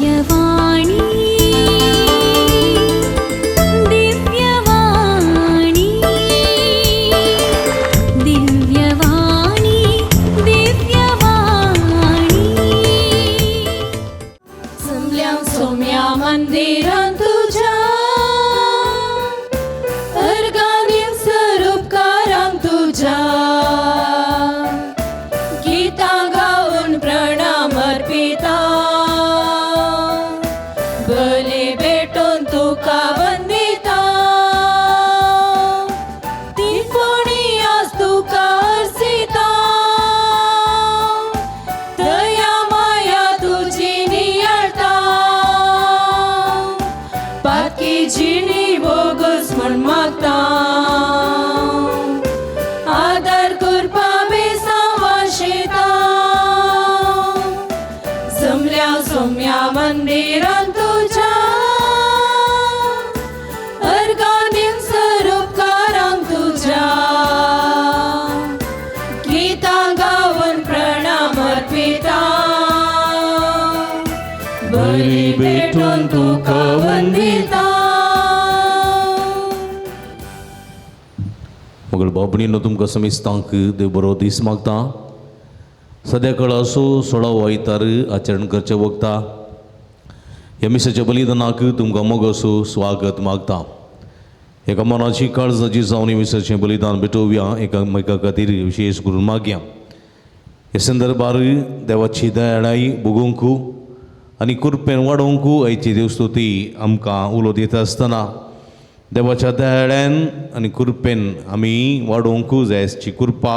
दिव्यवाणी दिव्यवाणी दिव्यवाणी दिव्यवाणी। जमल्या सोम्या मंदिरान तुझ्या अर्गानी स्वरूपकारांक तुझ्या गीतां गावन प्रणाम अर्पिता बली भेटून तुका वंदिता तीन आज तुका अर्सिता दया माया तुजी नियाळता पातकी जिणी बोगस म्हण मागता आदार करपा बेसांव वाशेता जमल्या सोम्या मंदिरान तुझ्या अर्गानी स्वरूपकारांक तुझ्या गीतां गावन प्रणाम अर्पिता बली भेटून तुका वंदिता। मगळ बाबणीनो तुमकां समेस्तांक देव बरो दीस मागता। सद्या कळासो सोळावो आयतार आचरण करचें वखता ह्या मिसाच्या बलिदानाक तुमकां मोगसो स्वागत मागता। एका मनाची काळजाची जावन ह्या मिसाचें बलिदान भेटोवया एकामेका खातीर विशेश करून मागया। ह्या संदर्भार देवाची दयाळाय भोगोवंक आनी कृपेन वाडोवंक आयची देवस्तुती आमकां उलो दिता आसतना देवाच्या दयाळ्यान आनी कृपेन आमी वाडोवंक जायची कृपा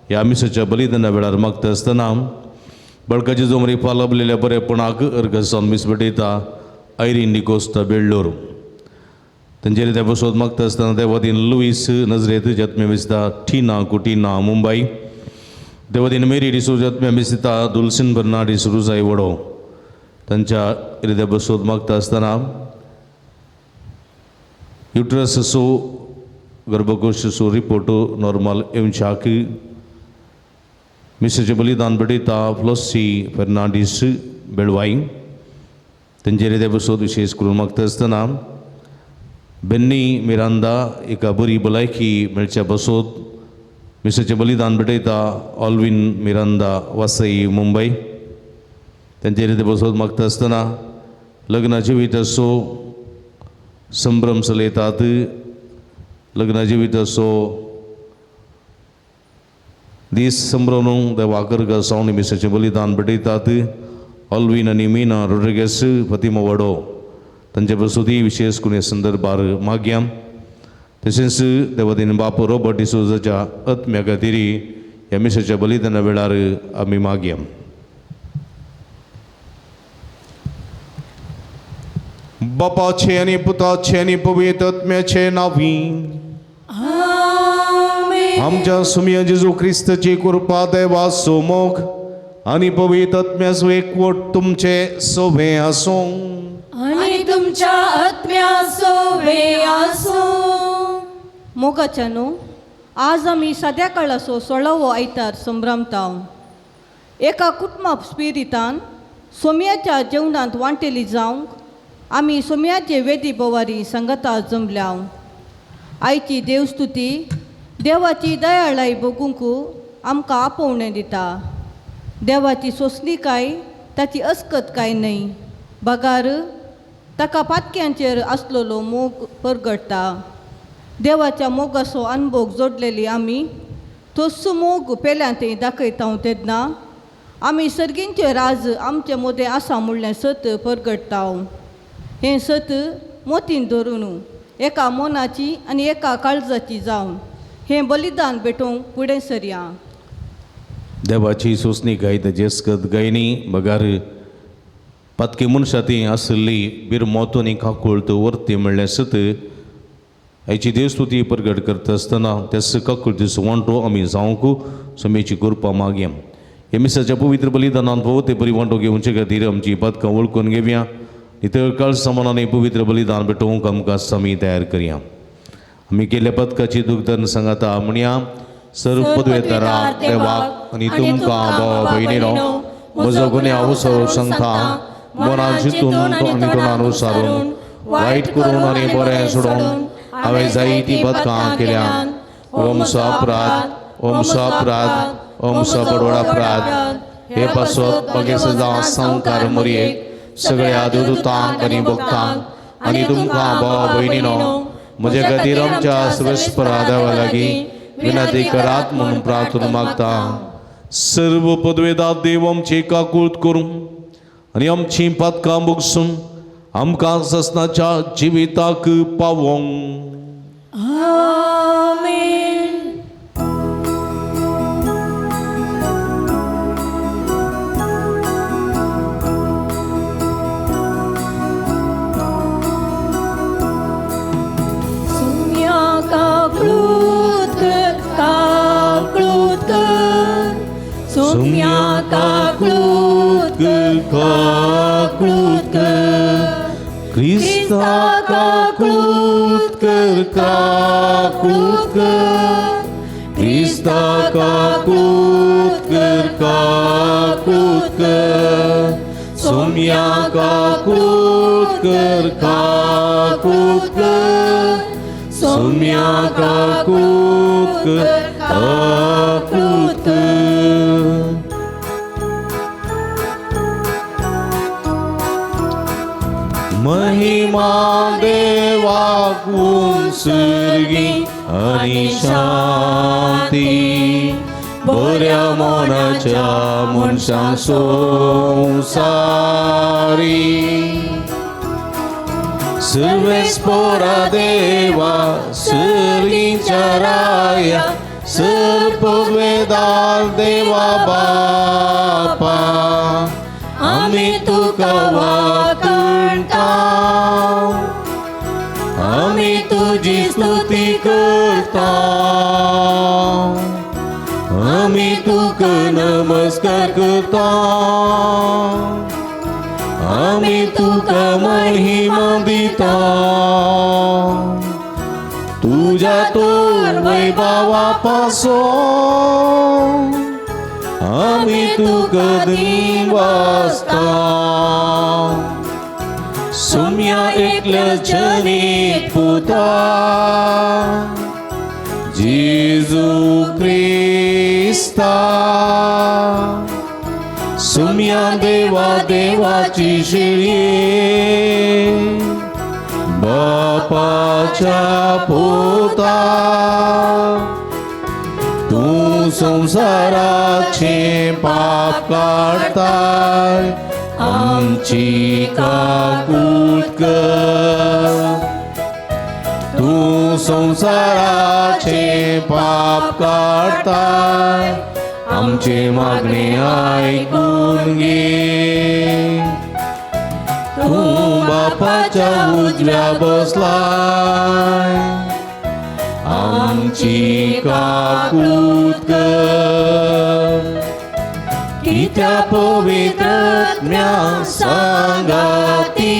ह्या मिसाच्या बलिदाना वेळार मागता आसतना बळकाची जोमरी पालबलेल्या बरेपणाक अर्घ जावन मीस भेटयता ऐरीन डिकोस्ता बेळ्ळूर। तांचेर त्या बसोत मागता आसतना देवादीन लुईस नजरेत जत्मे मिसता टिना कुटिना मुंबय, देवादीन मेरी डिसो जत्मे मिसता दुलसीन बर्नाडीस रुजाय वडो। तांच्या हृदय बसोत मागता आसतना युट्रस सो गर्भकोश सो रिपोर्ट नॉर्मल येवच्याक मिसेचे बलिदान भेटयता फ्लोसी फेर्नांडीस बेळवाई। तांचेर हृदय बसोत विशेश करून मागता आसतना बेन्नी मिरांदा एका बरी भलायकी मेळच्या बसोत मिसेचें बलिदान भेटयता ऑल्विन मिरांदा वासई मुंबय। तांचेर हृदय बसोत मागता आसतना लग्न जिवीत असो संभ्रम चलयतात, लग्न जिवीत असो दीस संभ्रम देवाक अर्घ जावन मिसाचें बलिदान भेटयतात ऑल्विन आनी मीना रोड्रिगेस फतिमा वडो। तांचे बसोती विशेश करून ह्या संदर्भार मागया। तशेंच देवादीन बाप रॉबर्ट डिसोजाच्या आत्म्या खातीर ह्या मिसाच्या बलिदाना वेळार आमी मागया। बापाचे आनी पुताचे आनी पवित्र आत्म्याचे नांवी आमच्या सुम्या जेजू क्रिस्ताची कृपा देवाचो मोग आनी पवित्र आत्म्याचो एकवट तुमचे सोबे आसूं आनी तुमच्या आत्म्या सोवे आसूं। मोगाच्यानो आज आमी सद्या काळाचो सोळावो आयतार संभ्रमता। एका कुटुंबा स्पिरितान सोम्याच्या जेवणांत वांटेली जावंक आमी सोम्याचे वेदी बोवारी संगता जमल्या। आयची देवस्तुती देवाची दयाळाय भोगूंक आमकां आपोवणें दिता। देवाची सोंसणीकाय ताची अस्कत काय न्हय बगार ताका पातक्यांचेर आसलेलो मोग परगट्टा। देवाच्या मोगाचो अनभोग जोडलेली आमी तोच मोग पेल्यान थंय दाखयता तेन्ना आमी सर्गींचे राज आमचे मोदें आसा म्हणलें सत परगट्टा। हें सत मोतीन धरून एका मनाची आनी एका काळजाची जावन हें बलिदान भेटोवंक फुडें सरया। देवाची सोंसणीकाय ताची अस्कत गायनी बगार पातकी मनशां ती आसली बिरमोत आनी काकुळट वर्ती म्हणलें सत आयची देवस्तुती परगट करता आसतना त्याच काकुळटीचो वांटो आमी जावंक समेची कृपा मागया। ह्या मिसाच्या पवित्र बलिदानान फावो ते परी वांटो घेवचे खातीर आमची पदकां वळखून घेवया। इतर काळ समानान पवित्र बलिदान भेटोवंक आमकां समी तयार करया। आमी केल्ल्या पदकाची दुग्धन सांगाता म्हणया सर्व पदवेतरा देवाक आनी तुमकां भाव भयणीनो म्हजो गुन्यांव सांगता मनान चिंतून आनी तोंडान उसारून वायट करून आनी बरें सोडून हांवें जायतीं बदकां केल्या. हो म्हजो अपराध, हो म्हजो अपराध, हो म्हजो बडवड अपराध. हे पासत मागीर सदां संवकार मोरयेक सगळ्या देवदूतांक आनी भक्तांक आनी तुमकां भावा भयणीनो म्हज्या खातीर आमच्या सर्वेस्परा देवा लागीं विनंती करात म्हणून प्रार्थना मागता. सर्व पदवेदार देव आमची काकूळत करूं आनी आमची पातकां भोगसून आमकां ससनाच्या जिविताक पावोंक. आमेन. सुम्या काकळूत कर, काकळूत कर, सुम्या काकळूत कर, काकळूत कर, क्रिस्ता काकळूत कर, काकळूत कर, क्रिस्ता काकळूत कर, काकळूत कर, सोम्या काकळूत कर, काकळूत कर, सोम्या काकळूत कर, काकळूत कर. महिमा देवाक उंचगी आनी शांती बऱ्या मनाच्या मनशांक संवसारी. सर्वेस्पोरा देवा सर्गीच्या राया सर्पवेदार देवा बापा आमी तुका वाकणता, आमी तुजी स्तुती करता, आमी तुका नमस्कार करता, आमी तुका महिमा दिता. तुज्या तोर वैभवा पासून आमी तुका दिवासता. सुम्या एकल्या जनीत पुता जेजू क्रिस्ता, सुम्या देवा देवाची शिळी बापाच्या पुता, तूं संवसाराचे पाप काडताय आमची काकूत कर. तूं संवसाराचे पाप काडताय आमचे मागणे आयकून घे. तूं बापाच्या उजव्या बसलाय आमची काकूत कर. कित्या पवित्र आत्म्या सांगाती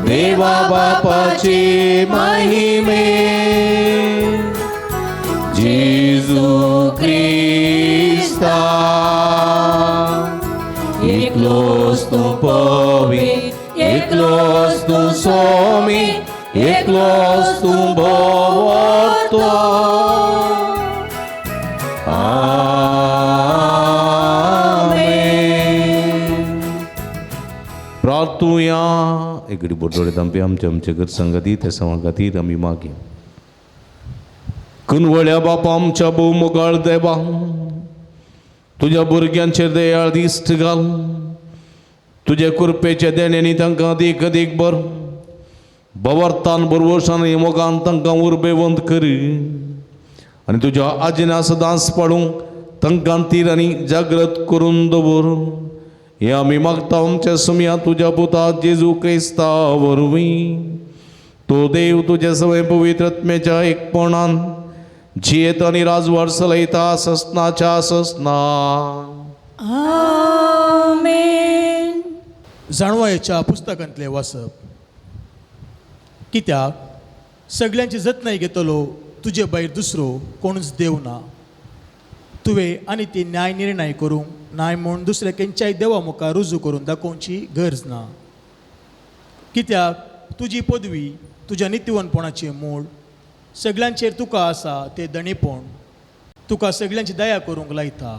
देवा बापाचे महिमे जेजू क्रिस्ता एकलोच तूं पवित्र, एकलोच तूं स्वामी, एकलोच तूं भोवतो. आमेन. प्रार्थुया. एकडे बोटोळे तांपे आमचे आमचे घर संगती त्या समा खातीर आमी मागीर कुनवळ्या बापा आमच्या भोवमुगाळ देवा तुज्या भुरग्यांचेर दयाळ दिश्ट घाल. तुज्या कृपेच्या देण्यांनी तांकां देख देख बर बवरतान बरवसान मोगान तांकां उर्बेवंत कर आनी तुज्या आजिना सदांच पाडूंक तांकां तीर आनी जागृत करून दवर. हे आमी मागता आमच्या सुमया तुज्या पुता जेजू क्रिस्ता वरवीं. तो देव तुज्या सवय पवित्र आत्म्याच्या एकपणान जियेत आनी राजवाड चलयता ससनाच्या ससना. आमेन. जाणवायेच्या पुस्तकांतलें वाचप. कित्याक सगल्यांची जतनाय घेतलो तुजे भायर दुसरो कोणूच देव ना. तुवें आनी ती न्याय निर्णय करूंक नाय म्हूण दुसऱ्या खंयच्याय देवा मुखार रुजू करून दाखोवची गरज ना. कित्याक तुजी पदवी तुज्या नितीवनपणाचें मूळ सगळ्यांचेर तुका आसा तें दणेपण तुका सगळ्यांची दया करूंक लायता.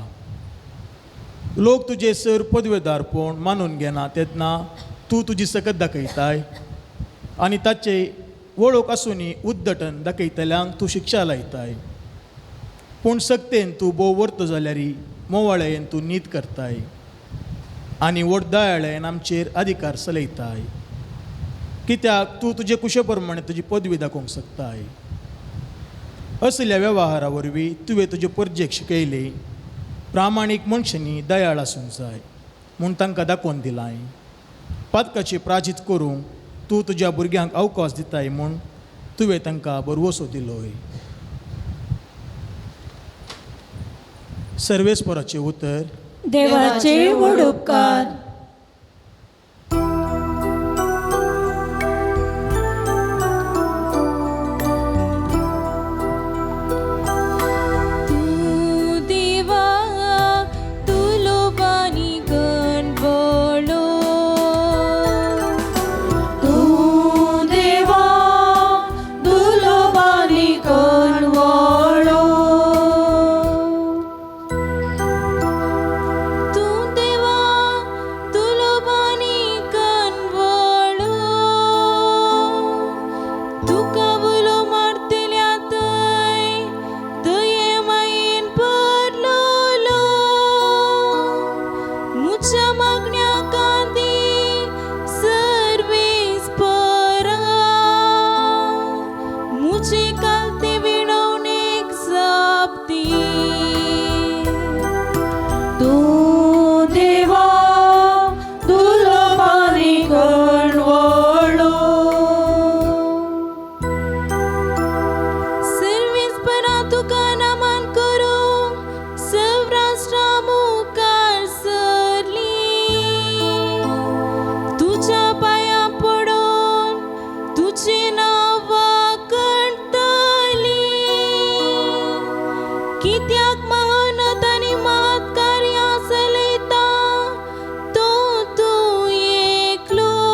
लोक तुजे सर पदवेदारपण मानून घेना तेन्ना तूं तुजी सकत दाखयताय आनी ताचे वळख आसूनय उद्दटन दाखयतल्यांक तूं शिक्षा लायताय. पूण सक्तेन तूं भोव वर्त जाल्यार मोवाळेन तूं नीत करताय आनी व्हड दयाळेन आमचेर अधिकार चलयताय. कित्याक तूं तुजे कुशे प्रमाणे तुजी पदवी दाखोवंक शकताय. असल्या वेव्हारा वरवीं तुवें तुजे परजेक शिकयले प्रामाणीक मनशांनी दयाळ आसूंक जाय म्हूण तांकां दाखोवन दिलाय. पातकाची प्राजीत करूंक तूं तुज्या भुरग्यांक अवकाश दिताय म्हूण तुवें तांकां बरवसो दिलोय. सर्वेस्पराचें उतर. देवाचे व्हड उपकार. तूं देवा तुलोबानी गणवळो तूं देवा दुलोबानी कणवळो. तूं देवा तुलोबानी कणवळो तुका उलो मारतल्या थंय दये मायेन भरलोलो मुच्या मागण्या कांदी सर्वीस परा मुझे कालते विणवणेक जाप दी. तूं देवा दुलोबानी कणवळो. सर्वीस परा तुका नमन करूंक सवराष्ट्रा मुखार सरली तुज्या पांया पडून तुजें नांव वाखणतली. कित्याक महानत आनी मात कार्यां चलयता तो तूं एकलोच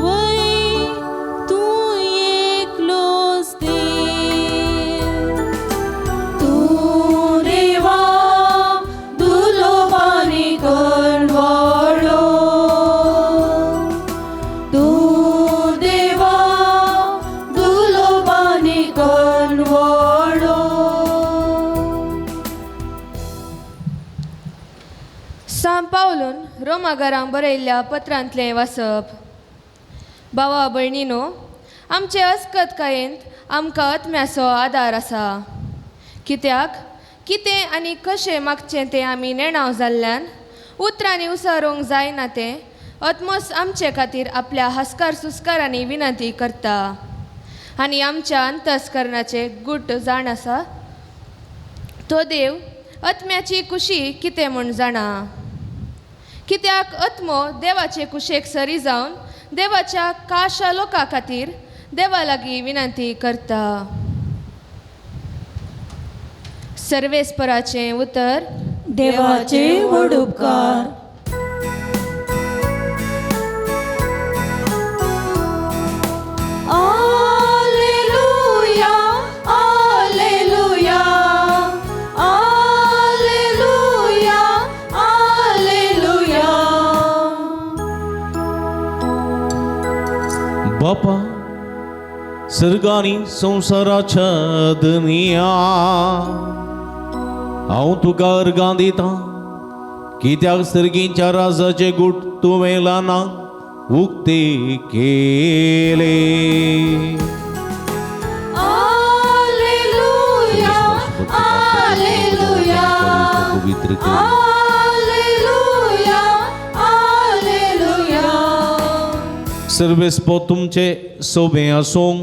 वय तूं एकलोच देव. तूं देवा दुलोबानी कणवळो. तूं देवा दुलोबानी कणवळो. सांत पावलून रोमागारांक बरयल्ल्या पत्रांतलें वाचप. भावा भयणीनो, आमचे अस्कतकायेंत आमकां आत्म्याचो आदार आसा. कित्याक कितें आनी कशें मागचें तें आमी नेणाव जाल्ल्यान उतरांनी उसारूंक जायना तें आत्मोस आमचे खातीर आपल्या हास्कार सुस्कारांनी विनंती करता आनी आमच्या अंतस्करणाचे गूट जाण आसा तो देव आत्म्याची कुशी कितें म्हूण जाणा. कित्याक आत्मो देवाचे कुशेक सरी जावन देवाच्या काशा लोकां खातीर देवा लागीं विनंती करता. सर्वेस्पराचें उतर. देवाचे व्हड उपकार. आलेलुया आलेलुया आलेलुया आलेलुया. बापा सर्गानी संवसाराच्या दुनिया हांव तुका अर्गां दितां कित्याक सर्गींच्या राजाचे गूट तुवें ल्हानांक उक्ते केले. आलेलुया आलेलुया पवित्र कर. आलेलुया आलेलुया. सर्वेस्पो तुमचे सोबे आसूं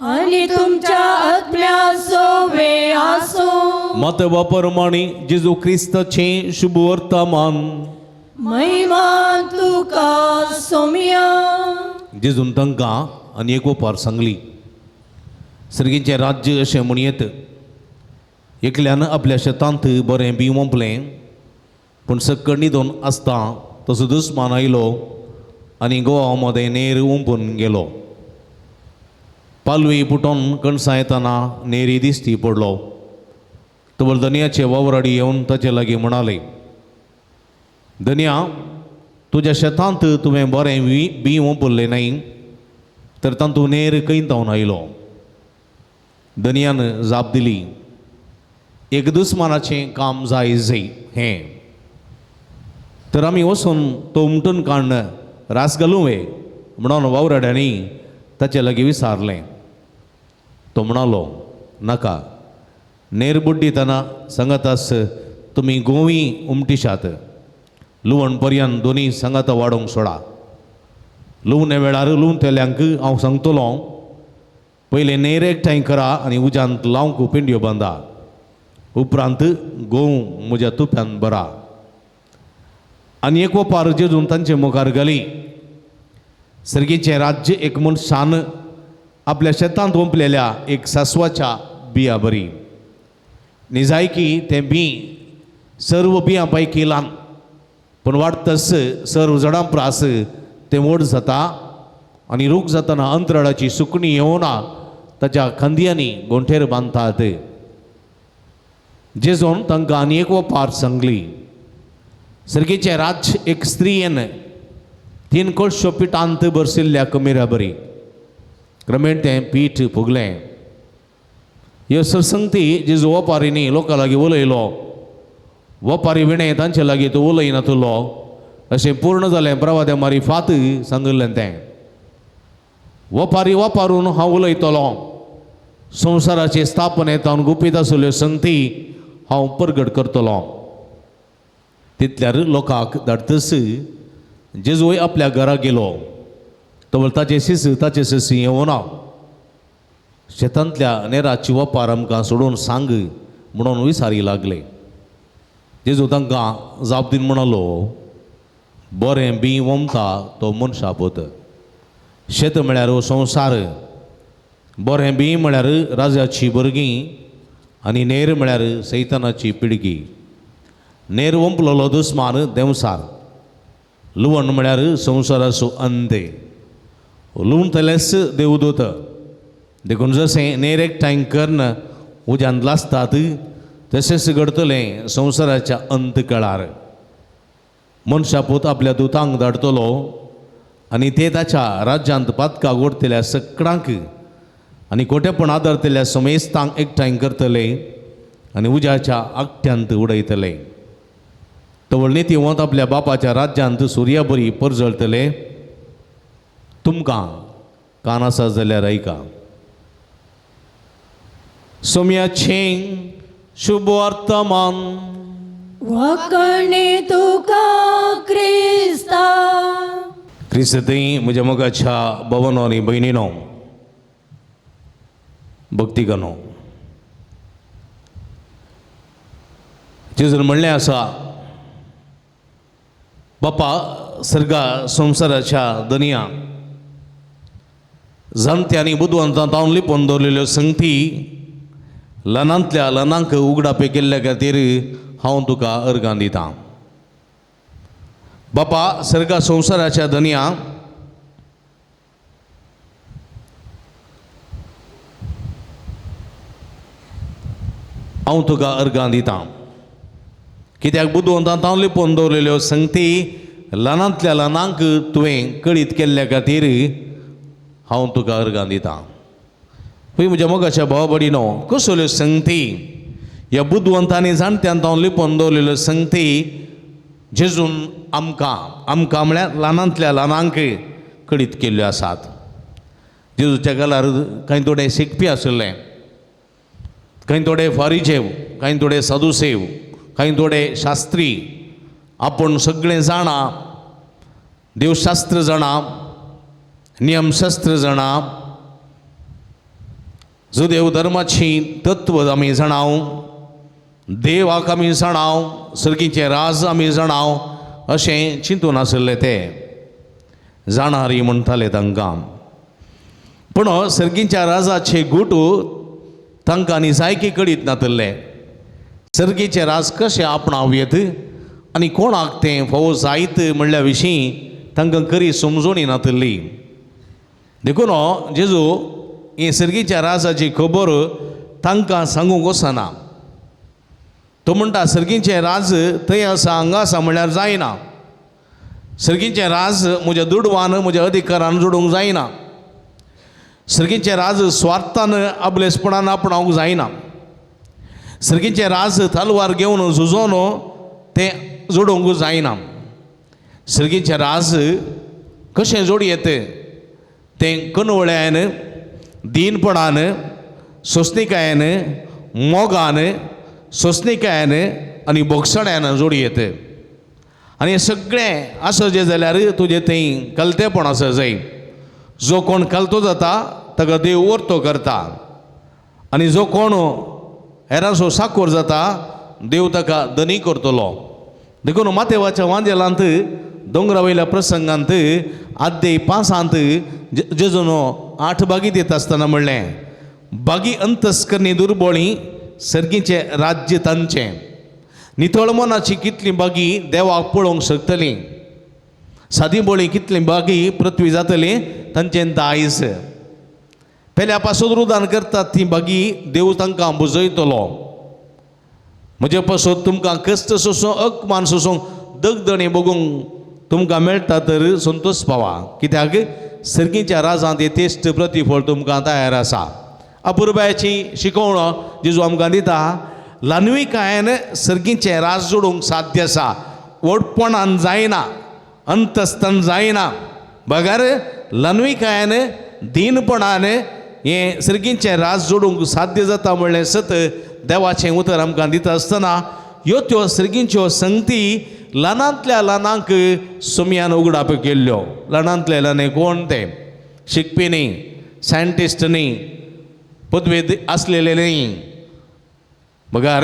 आनी तुमच्या आत्म्या सोवे आसूं. मातवा परमाणी जेजू क्रिस्ताचें शुभ वर्तमान. महिमा तुका सोम्या. जेजून तांकां आनी एक ओपार सांगली सर्गींचें राज्य अशें म्हणयेत एकल्यान आपल्या शेतांत बरें बीं ओंपलें, पूण सक्कड न्हिदून आसता तसो दुस्मान आयलो आनी गोवा मदें नेर ओंपून गेलो. पालवी पुटोन कणसां येतना नेरी दिश्टी पडलो. तबल धनयाचे वावराडी येवन ताचे लागीं म्हणाले, धनया, तुज्या शेतांत तुवें बरें बीं ओंपल्लें न्हय, तर तातूंत नेर खंय तावन आयलो? धनयान जाप दिली, एक दुस्मानाचें काम जाय जय हें, तर आमी वचून तो उमटून काडून रास घालूं वे म्हणून वावराड्यांनी ताचे लागीं विचारलें. तो म्हणालो, नाका, नेर बुड्डितना सांगातास तुमी गोवी उमटिशात, लुवण पर्यंत दोनी सांगाता वाडोवंक सोडा. लुवणे वेळार लुवतल्यांक हांव सांगतलो, पयलें नेर एकठांय करा आनी उज्यांत लावंक पिंडयो बांदा, उपरांत गोंव म्हज्या तुप्यान भरा. आनी एक वपार जेजून तांचे मुखार घाली. सर्गीचें राज्य एक मनशान आपल्या शेतांत ओंपलेल्या एक सासवाच्या बिया बरी. निजायकी तें बीं सर्व बियां पैकी ल्हान, पूण वाडटस सर्व झाडां प्रास तें व्हड जाता आनी रूख जातना अंतराळाची सुकणी येवना ताच्या खांदयांनी गोंठेर बांदतात. जेजून तांकां आनी एक वपार सांगली. सर्गीचें राज्य एक स्त्रियेन 3 कळश्यो पिठांत भरशिल्ल्या कमिरा बरी. क्रमेण तें पीठ फुगलें. ह्यो सरसंगती जेजू वपारींनी लोकां लागीं उलयलो. वपारी विणें तांचे लागीं तो उलयनातलो अशें पूर्ण जालें प्रवाद्या मारी फात सांगिल्लें तें. वपारी वापरून हांव उलयतलो, संवसाराचे स्थापनेंत हांव गुपीत आशिल्ल्यो संगती हांव परगट करतलो. तितल्यार लोकांक धाडतस जेजूय आपल्या घरा गेलो. तो ताचे शिस ताचे शिस येवना. शेतांतल्या नेराची वपार आमकां सोडून सांग म्हणून विचारी लागले. जेजू तांकां जाप दिवन म्हणालो, बरें बीं ओंपता तो मनशा पोत. शेत म्हळ्यार हो संवसार, बरें बीं म्हळ्यार राजाची भुरगीं आनी नेर म्हळ्यार सैतानाची पिळगी. नेर ओंपलोलो दुस्मान देंवसार. लुवण म्हळ्यार संवसाराचो अंते. लुवतलेच देवदूत. देखून जशें नेर एकठांय करून उज्यांत लासतात तशेंच घडतलें संवसाराच्या अंत काळार. मनशापूत आपल्या दुतांक धाडटलो आनी ते ताच्या राज्यांत पातकां ओडटल्या सगळ्यांक आनी खोटेपण आदारतल्या समेस्तांक एकठांय करतले आनी उज्याच्या आकट्यांत उडयतले. तवळ नितीवंत आपल्या बापाच्या राज्यांत सुर्या बरी परजळटले. तुमकां कान आसा जाल्यार आयका. सोम्याचें शुभ वर्तमान. वाकणे तुका क्रिस्ता. क्रिस्तई म्हज्या मोगाच्या भवनो आनी भयणीनो, भक्तिगनो, जेजून म्हणलें आसा, बापा सर्गा संवसाराच्या दनया जाणत्या आनी बुदवंतां तावन लिपोवन दवरलेल्यो संगती ल्हानांतल्या ल्हानांक उगडापे केल्ल्या खातीर हांव तुका अर्गां दितां. बापा सर्गा संवसाराच्या दनया, हांव तुका अर्गां दितां, कित्याक बुदवंतां तावन लिपोवन दवरलेल्यो संगती ल्हानांतल्या ल्हानांक तुवें कळीत केल्ल्या खातीर हांव तुका अर्गां दितां. पळय म्हज्या मोगाच्या भावा भयणीनो, कसल्यो संगती ह्या बुदवंतांनी जाणट्यान तावन लिपोवन दवरलेल्यो संगती जेजून आमकां, आमकां म्हळ्यार ल्हानांतल्या ल्हानांक कळीत केल्ल्यो आसात. जेजूच्या काळार कांय थोडे शिकपी आशिल्ले, कांय थोडे फारीजेव, कांय थोडे साधुसेव, कांय थोडे शास्त्री. आपूण सगळें जाणा, देवशास्त्र जाणा, नियमशास्त्र जाणा, जुदेव धर्माची तत्व आमी जाणाव, देवाक आमी जाणाव, सर्गीचें राज आमी जाणाव अशें चिंतून आशिल्ले ते जाणारी म्हणटाले तांकां. पूण सर्गीच्या राजाचे गुट तांकां आनी जायकी कळीत नातिल्ले. सर्गीचें राज कशें आपणावं आनी कोणाक तें फावो जायत म्हणल्या विशीं तांकां खरी समजोणी नातली. देखून जेजू ही सर्गीच्या राजाची खबर तांकां सांगूंक वचना. तो म्हणटा सर्गीचें राज थंय आसा हांगा आसा म्हणल्यार जायना. सर्गीचें राज म्हज्या दुडवान म्हज्या अधिकारान जोडूंक जायना. सर्गीचें राज स्वार्थान अबलेसपणान आपणावंक जायना. सर्गीचें राज तलवार घेवन झुजोन तें जोडूंक जायना. सर्गीचें राज कशें जोडयेत तें कनवळ्यान दीनपणान सोंसणिकायेन मोगान सोंसणिकायेन आनी बोगसण्यान जोडयेत. आनी हें सगळें आसचें जाल्यार तुजें थंय कलतेपण आसा जाय. जो कोण कलतो जाता ताका देव वर्तो करता आनी जो कोण हेरांचो साकोर जाता देव ताका धनी करतलो. देखून मातेवाच्या वांजेलांत दोंगरा वयल्या प्रसंगांत आद्य 5 जेजून 8 बागी दिता आसतना म्हणलें बागी अंतस्करणी दुर्बोळी सर्गीचें राज्य तांचें. नितळ मनाची कितली बागी देवाक पळोवंक शकतली, सादी बोळी कितली बागी पृथ्वी जातली तांचें दायज. पेल्या पासून रुदान करतात ती बागी देव तांकां बुजयतलो. म्हजे पासून तुमकां कश्ट सोसूंक अपमान सोसूंक दगदणी बगूंक तुमकां मेळटा तर संतोश पावा, कित्याक सर्गीच्या राजांत हें तेश्ट प्रतिफळ तुमकां तयार आसा. अपुरबायाची शिकवण जेजू आमकां दिता. ल्हानविकायेन सर्गीचें राज जोडूंक साध्य आसा, व्हडपणान जायना, अंतस्थान जायना, बगर ल्हानविकायेन दीनपणान हें सर्गीचें राज जोडूंक साध्य जाता म्हणलें सत देवाचें उतर आमकां दिता आसतना ह्यो त्यो सर्गींच्यो संगती ल्हानांतल्या ल्हानांक सोमयान उगडाप केल्ल्यो. ल्हानांतले ल्हाने कोण ते शिकपी न्ही, सायंटिस्ट न्ही, पदवे आसलेले न्ही, बगर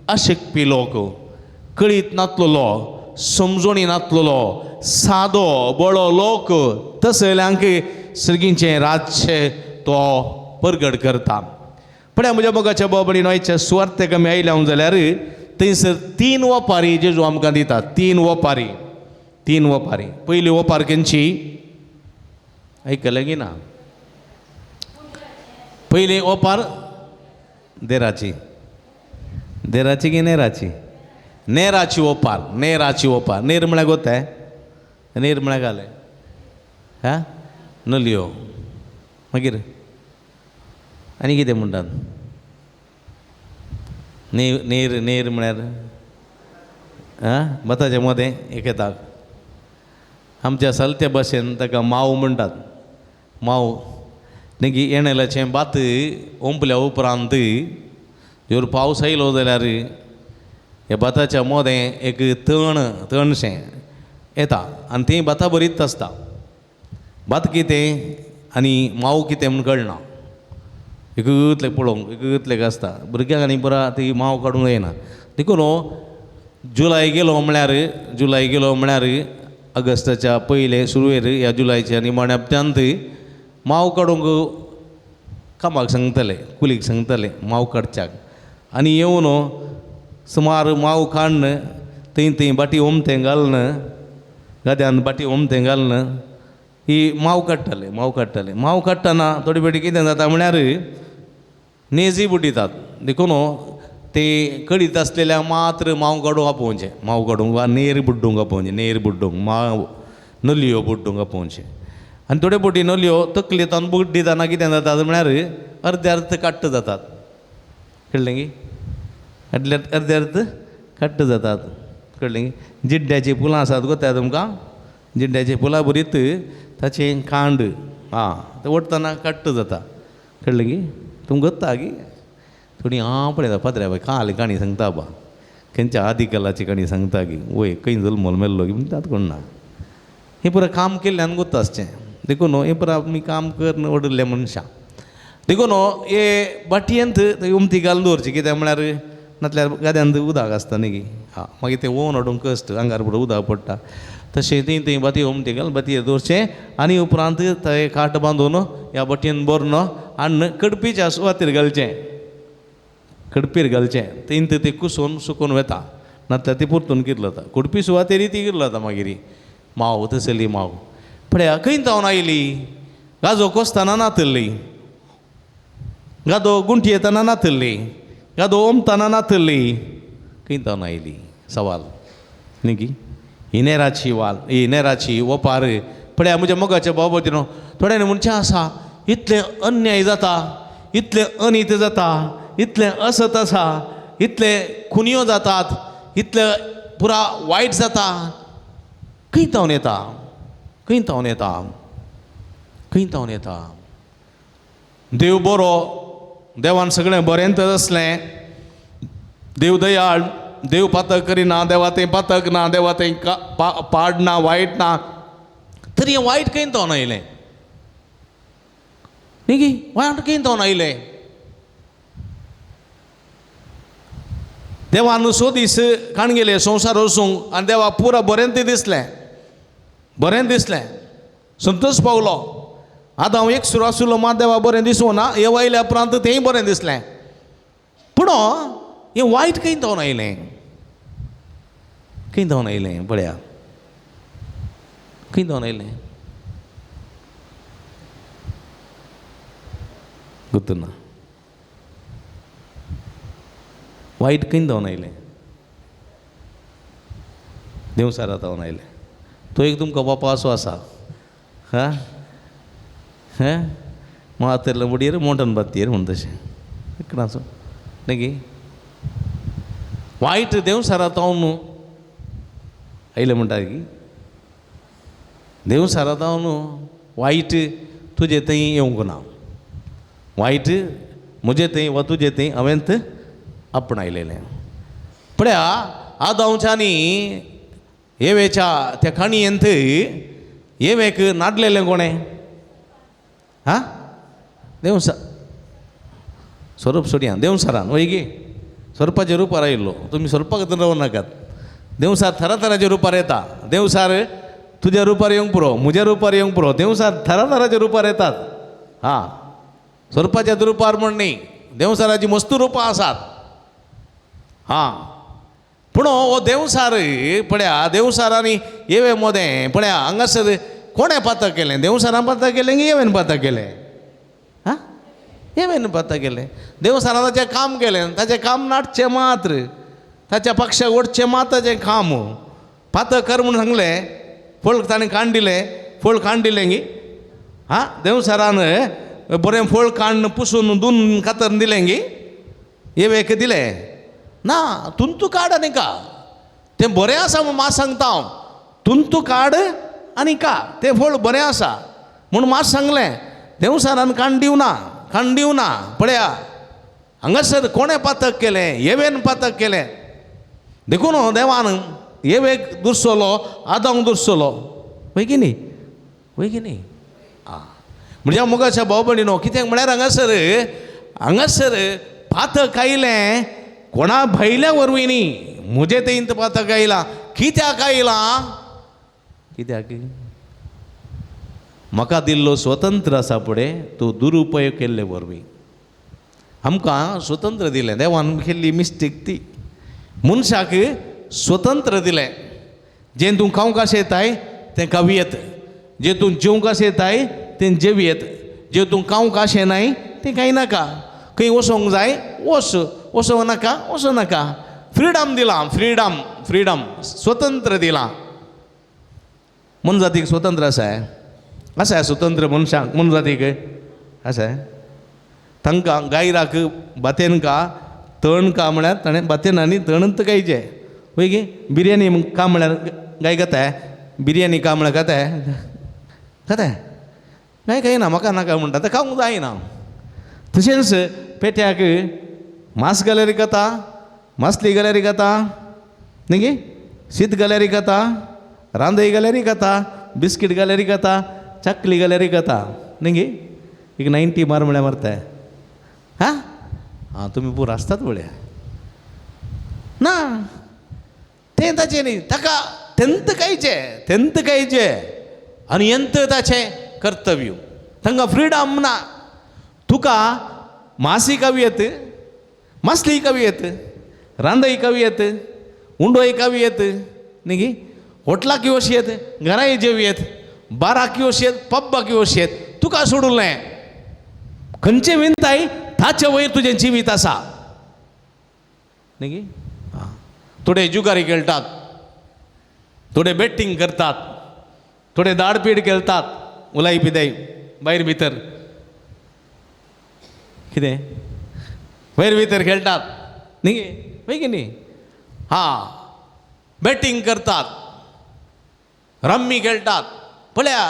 अशिकपी लोक, कळीत नातलेलो, समजोणी नातलेलो, सादो बळो लोक तसल्यांक सर्गींचें राज्य तो परगट करता. पण म्हज्या मोगाच्या बाबडी न्हयच्या सुवार्तेक आमी आयल्या जाल्यार थंयसर 3 वपारी जेजू आमकां दिता. 3 वपारी, 3 वपारी. पयली वपार खंयची आयकलें की ना? पयली ओपार देराची, देराची की नेराची? नेराची ओपार, नेराची ओपार. नेर म्हळ्यार गोताय, नेर म्हळ्यार घालें हा नलयो. मागीर आनी कितें म्हणटात? नेर नेर नेर म्हळ्यार आं भाताच्या मदें एक येता. आमच्या सालत्या भाशेन ताका माव म्हणटात. माव मागीर येणेलाचें भात ओंपल्या उपरांत जर पावस आयलो जाल्यार ह्या भाताच्या मदें एक तण तणशें येता आनी तें भाता बरीच आसता. भात कितें आनी माव कितें म्हूण कळना, एकतलें पळोवंक एकतलें आसता. भुरग्यांक आनी पुरा ती माव काडूंक जायना. देखून जुलय गेलो म्हळ्यार, जुलय गेलो म्हळ्यार ऑगस्टाच्या पयले सुरवेर ह्या जुलयच्या निमाण्या हप्त्यांत माव काडूंक कामाक सांगतले, कुलीक सांगतले माव काडच्याक. आनी येवन सुमार माव काडून थंय थंय बाटी ओमतें घालून गाद्यान बाटी ओमतें घालून ही माव काडटाले, माव काडटाले. माव काडटना थोडी फावटी कितें जाता म्हळ्यार नेजी बुडयतात. देखून ते कडीत आसलेल्या मात्र माव काडूंक आपोवचें, माव काडूंक वा नेर बुड्डूंक आपोवचें, नेर बुड्डूंक माव नलयो बुड्डूंक आपोवचें. आनी थोडे फावटी नलयो तकलेंत बुड्डितना कितें जाता म्हळ्यार अर्दे अर्द काट्ट जातात, कळ्ळें की? अर्दे अर्दे अर्द काट्ट जातात, कळ्ळें की? जिड्ड्याचीं फुलां आसात गो त्या तुमकां, जिड्ड्याचीं फुलां बरीत ताचें कांड आं तें ओडटना काट्ट जाता, कळ्ळें की? तुमकां गोत्ता की थोडी हांव पळयता पाद्र्या बाय काल काणी सांगता बा, खंयच्या आदिकलाची काणी सांगता की वय खंय जल्मल मेल्लो की म्हणटात कोण ना. हें पुरा काम केल्ल्यान गोत्ता आसचें. देखून हें पुरा आमी काम करून वडिल्ले मनशां. देखून हे बाटयेंत उमथी घालून दवरची, कित्याक म्हळ्यार नातल्यार गाद्यांत उदक आसता न्ही की आं मागीर तें ओवन हाडूंक कश्ट, आंगार पुरो उदक पडटा. तशें थंय थंय बाती उमथी घालून बातयेर दवरचें आनी उपरांत थंय काट बांदून ह्या बटयेन भरून हाडून कडपीच्या सुवातेर घालचें. खडपीर घालचें तेंत ते कुसोवन सुकोवन वेता नातल्यार ती परतून किरलता कुडपी सुवातेर ती किरलता मागीर माव तसली माव पळया खंय जावन आयली गाजो कोसतना नातल्ली गादो गुंठी येतना नातल्ली गादो ओमतना नातल्ली खंय जावन आयली सवाल न्ही की इनेराची वाल इनेराची ओपार पळया म्हज्या मोगाच्या बाबा थोड्यांनी म्हणचें आसा इतलें अन्याय जाता इतलें अनीत जाता इतलें असत आसा इतले खुनयो जातात इतले पुरा वायट जाता खंय जावन येता खंय जावन येता खंय जावन येता देव बरो देवान सगळें बरेंच आसलें देव दयाळ देव पातक करिना देवा थंय पातक ना देवा थंय पाड ना वायट ना तरी हें वायट खंय जावन आयलें न्ही की वायट खंय जावन आयलें देवान सो दीस काण गेले संवसार वचूंक आनी देवा पुरा बरें तें दिसलें बरें दिसलें संतोश पावलो आतां हांव एक सुरू आशिल्लो मात देवा बरें दिसूं ना हे वयल्या उपरांत तेंय बरें दिसलें पूण हें वायट खंय जावन आयलें खंय जावन आयलें पळया खंय जावन आयलें गुत्तना वायट खंय जावन आयलें देवसारा जावन आयलें तो एक तुमकां बापा असो आसा हां हें मातेरले मुडयेर मोटन बातीर म्हण तशें एकणाचो न्ही की वायट देवसारा जावन आयलें म्हणटा की देवसारा जावन वायट तुजे थंय येवंक ना वायट म्हजे थंय वा तुजे थंय हांवें आपणायलेलें पळया आदांवच्यानी येवेच्या त्या काणयेंत येवेक नाडलेलें कोणें हां देवसा स्वरूप सोडया देवसारान वय गे स्वरूपाच्या रुपार आयिल्लो तुमी स्वरूपाक रावूं नाकात देवसार थराथराच्या रुपार येता देवसार तुज्या रुपार येवंक पुरो म्हज्या रुपार येवंक पुरो देवसार थराथराच्या रुपार येतात हां स्वरूपाच्या रुपार म्हण न्ही देवसाराची मस्तू रुपां आसात हां पूण हो देवसार पळया देवसारांनी येवे मोदें पळया हांगासर कोणें पातक केलें देवसारान पातक केलें की येवेन पातक केलें हां येवेन पातक केलें देवसारान ताचें काम केलें ताचें काम नाटचें मात्र ताच्या पक्षाक ओडचें मात ताचें काम पातक कर म्हूण सांगलें फळ ताणें काण दिलें फळ काण दिलें गी हां देवसारान बरें फळ काण्ण पुसून दोन कातर दिलें गी येवेक दिलें ना तुंतू काड आनी का तें बरें आसा म्हूण मात सांगता हांव तुंतू काड आनी का तें फळ बरें आसा म्हूण मात सांगलें देवसारान काण दिवना काण दिवना पळया हांगासर कोणें पातक केलें येवेन पातक केलें देखून देवान येवेक दुरसलो आदांक दुरसलो वय की न्ही वय की न्ही आं म्हणजे मोगाच्या भाव भयणीनो कित्याक म्हळ्यार हांगासर हांगासर पातक आयलें कोणा भायल्या वरवीं न्ही म्हजे थंय पातक आयलां कित्याक आयलां कित्याक म्हाका दिल्लो स्वतंत्र आसा पळय तो दुरुपयोग केल्ले वरवीं आमकां स्वतंत्र दिलें देवान केल्ली मिस्टेक ती मनशाक स्वतंत्र दिलें जें तूं खावंक येताय तें खावयेत जें तूं जेवंक येताय तें जेवयेत जें तूं खावंक येनाय तें कांय नाका खंय वचोंक जाय वच वचोंक नाका वचों नाका फ्रिडम दिलां फ्रिडम फ्रिडम स्वतंत्र दिलां मनजातीक स्वतंत्र आसा आसा स्वतंत्र मनशांक मनजातीक आसा तांकां गायराक भातेन का तण का म्हळ्यार ताणें भातेन आनी तणत खायचें वय गे बिरयानी का म्हळ्यार गाय खाताय बिरयानी का म्हळ्यार खाताय खाताय गाय खायना म्हाका नाका म्हणटा आतां खावंक जायना तशेंच पेट्याक मांस घाल्यार खाता मासली घाल्यार खाता न्ही गे शीत घाल्यार खाता रांदय घाल्यार खाता बिस्कीट घाल्यार खाता चकली घाल्यार खाता न्ही गे एक 90 मार म्हळ्यार मारताय हां आं तुमी पुरो आसतात पळया ना तें ताचें न्ही ताका तेंत खायचें तेंत खायचें आनी यंत ताचें कर्तव्य तांकां फ्रिडम ना तुका मासी खावयेत मासली खावयेत, रांदय खावयेत, उंडोय खावयेत न्ही गी, होटलाक वचयेत, घराय जेवयेत, बाराक वचयेत, पब्बाक वचयेत, तुका सोडूलें खंयचें विनताय ताचे वयर तुजें जिवीत आसा न्ही गी. थोडे जुगारी खेळटात, थोडे बेटींग करतात, थोडे दाडपीड खेळटात, उलाय पिदाय भायर भितर कितें भायर भितर खेळटात न्ही वय की न्ही. हां, बॅटींग करतात, रम्मी खेळटात, पळया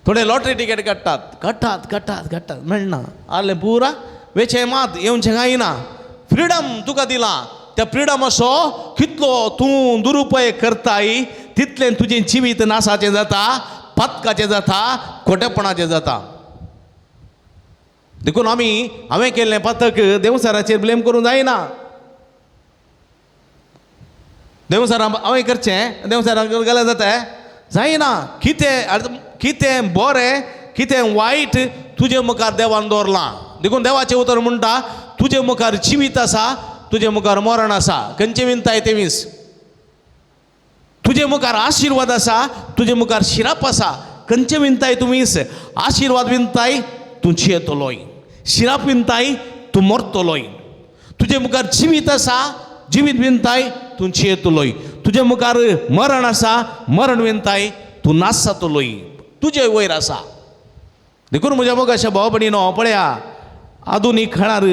थोडे लॉटरी टिकेट काडटात, काडटात काडटात काडटात, मेळना आलें पुरा वेचें मात येवचें कांय ना. फ्रिडम तुका दिलां, त्या फ्रिडम असो कितलो तूं दुरुपयोग करताय तितलें तुजें जिवीत नासाचें जाता, पातकाचें जाता, खोटेपणाचें जाता. देखून आमी हांवें केल्लें पातक देवसराचेर ब्लेम करूंक जायना. देवसरा हांवें करचें देवसराक गेल्यार जाता जायना. कितें कितें बरें कितें वायट तुजे मुखार देवान दवरलां. देखून देवाचें उतर म्हणटा तुजे मुखार जिवीत आसा, तुजे मुखार मरण आसा, खंयचें विनताय तें वीस. तुजे मुखार आशिर्वाद आसा, तुजे मुखार शिराप आसा, खंयचें विनताय तूं वीस. आशिर्वाद विनताय तूं जियेतलोय, शिराप विनताय तूं मरतलोय. तुजे मुखार जिवीत आसा, जिवीत विनताय तूं जियेतलोय. तुजे मुखार मरण आसा, मरण विनताय तूं नाश जातलोय, तुजे वयर आसा. देखून म्हज्या मोगाच्या भाव भयणीनो पळया, आधुनीक काळार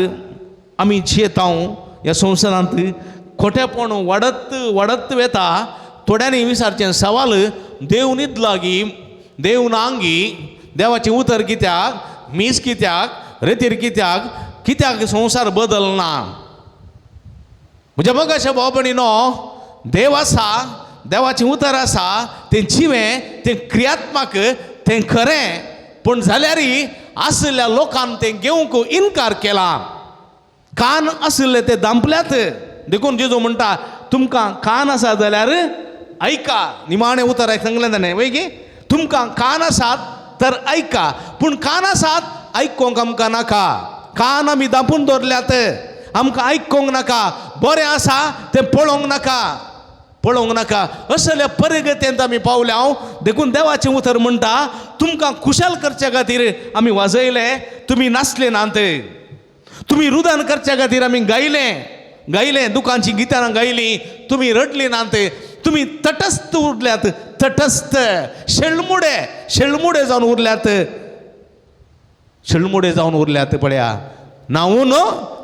आमी जियेता ह्या संवसारांत खोटेपण वाडत वाडत वता. थोड्यांनी विचारचें सवाल, देव न्हिदला गी, देव नांगी, देवाचें उतर कित्याक, मीस कित्याक, रेतीर कित्याक, कित्याक संवसार बदलना? म्हज्या मोगाच्या भाव भयणीनो, देव आसा, देवाचें उतर आसा, तें जिवें, तें क्रियात्मक, तें खरें. पूण जाल्यारय आशिल्ल्या लोकान तें घेवंक इनकार केला. कान आशिल्ले ते दांपल्यात. देखून जेजू म्हणटा तुमकां कान आसा जाल्यार आयका. निमाणें उतर सांगलें ताणें वय की तुमकां कान आसात तर आयका. पूण कान आसात आयकोंक आमकां नाका. कान आमी दांपून दवरल्यात, आमकां आयकोंक नाका. बरें आसा तें पळोवंक नाका, पळोवंक नाका. असल्या परिगतेंत आमी पावल्या हांव. देखून देवाचें उतर म्हणटा तुमकां खुशाल करच्या खातीर आमी वाजयलें, तुमी नाचले नात. तुमी रुदान करच्या खातीर आमी गायलें, गायलें, दुकांची गितां गायलीं, तुमी रडली नात. तुमी तटस्थ उरल्यात, तटस्थ, शेळमुडे, शेळमुडे जावन उरल्यात, शेळमुडे जावन उरल्यात. पळया ना ऊन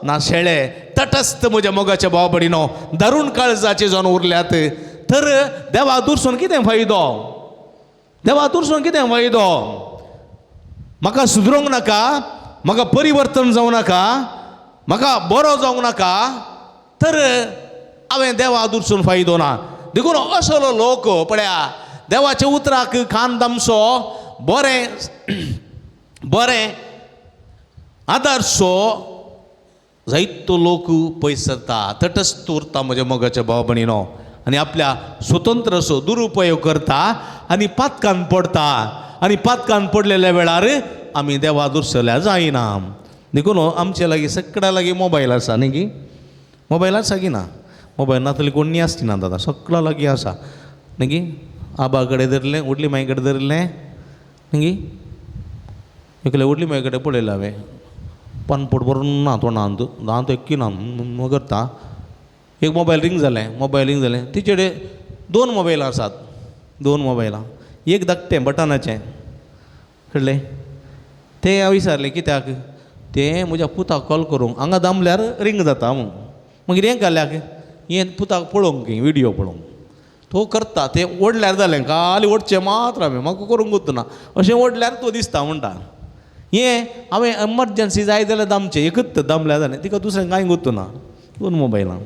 ना शेळे, तटस्थ म्हज्या मोगाच्या भाव भयणीनो, दारूण काळजाचे जावन उरल्यात. तर देवा दुरसून कितें फायदो? देवा दुरसून कितें फायदो? म्हाका सुदरोंक नाका, म्हाका परिवर्तन जावं नाका, म्हाका बरो जावंक नाका, तर हांवें देवा दुरसून फायदो ना. देखून असलो लोक पळया देवाच्या उतराक कान दामसो, बरें बरें आदर्शो जायतो लोक पयस सरता, तटस्थ उरता म्हज्या मोगाच्या भाव भयणीनो, आनी आपल्या स्वतंत्र असो दुरुपयोग करता आनी पातकान पडटा. आनी पातकान पडलेल्या वेळार आमी देवा दुरसल्या जायना. देखून आमचे लागीं सगळ्या लागीं मोबायल आसा न्ही गी, मोबायल आसा की ना? मोबायल नातले कोण न्ही आसची ना दादा, सगळ्या लागीं आसा न्ही गी. आबा कडेन धरलें, व्हडली माई कडेन धरलें न्ही गी, एकले व्हडली माई कडेन पळयलें हांवें, पानपोट भरून ना तोंडांत, दांत एक्की ना करता. एक मोबायल रिंग जालें, मोबायल रिंग जालें, तिचे कडेन दोन मोबायलां आसात, दोन मोबायलां, एक धाकटें बटनाचें कळ्ळें. तें हांवें विचारलें कित्याक, तें म्हज्या पुताक कॉल करूंक हांगा दामल्यार रिंग जाता म्हूण. मागीर हें घाल्याक हें पुताक पळोवंक विडियो पळोवंक तो करता, तें ओडल्यार जालें, खाली ओडचें मात्र हांवें, म्हाका करूंक वतना अशें ओडल्यार तो दिसता म्हणटा. हें हांवें एमरजन्सी जाय जाल्यार दामचें, एकूच दामल्यार जालें, तिका दुसरें कांय गुत्तू ना. दोन मोबायलां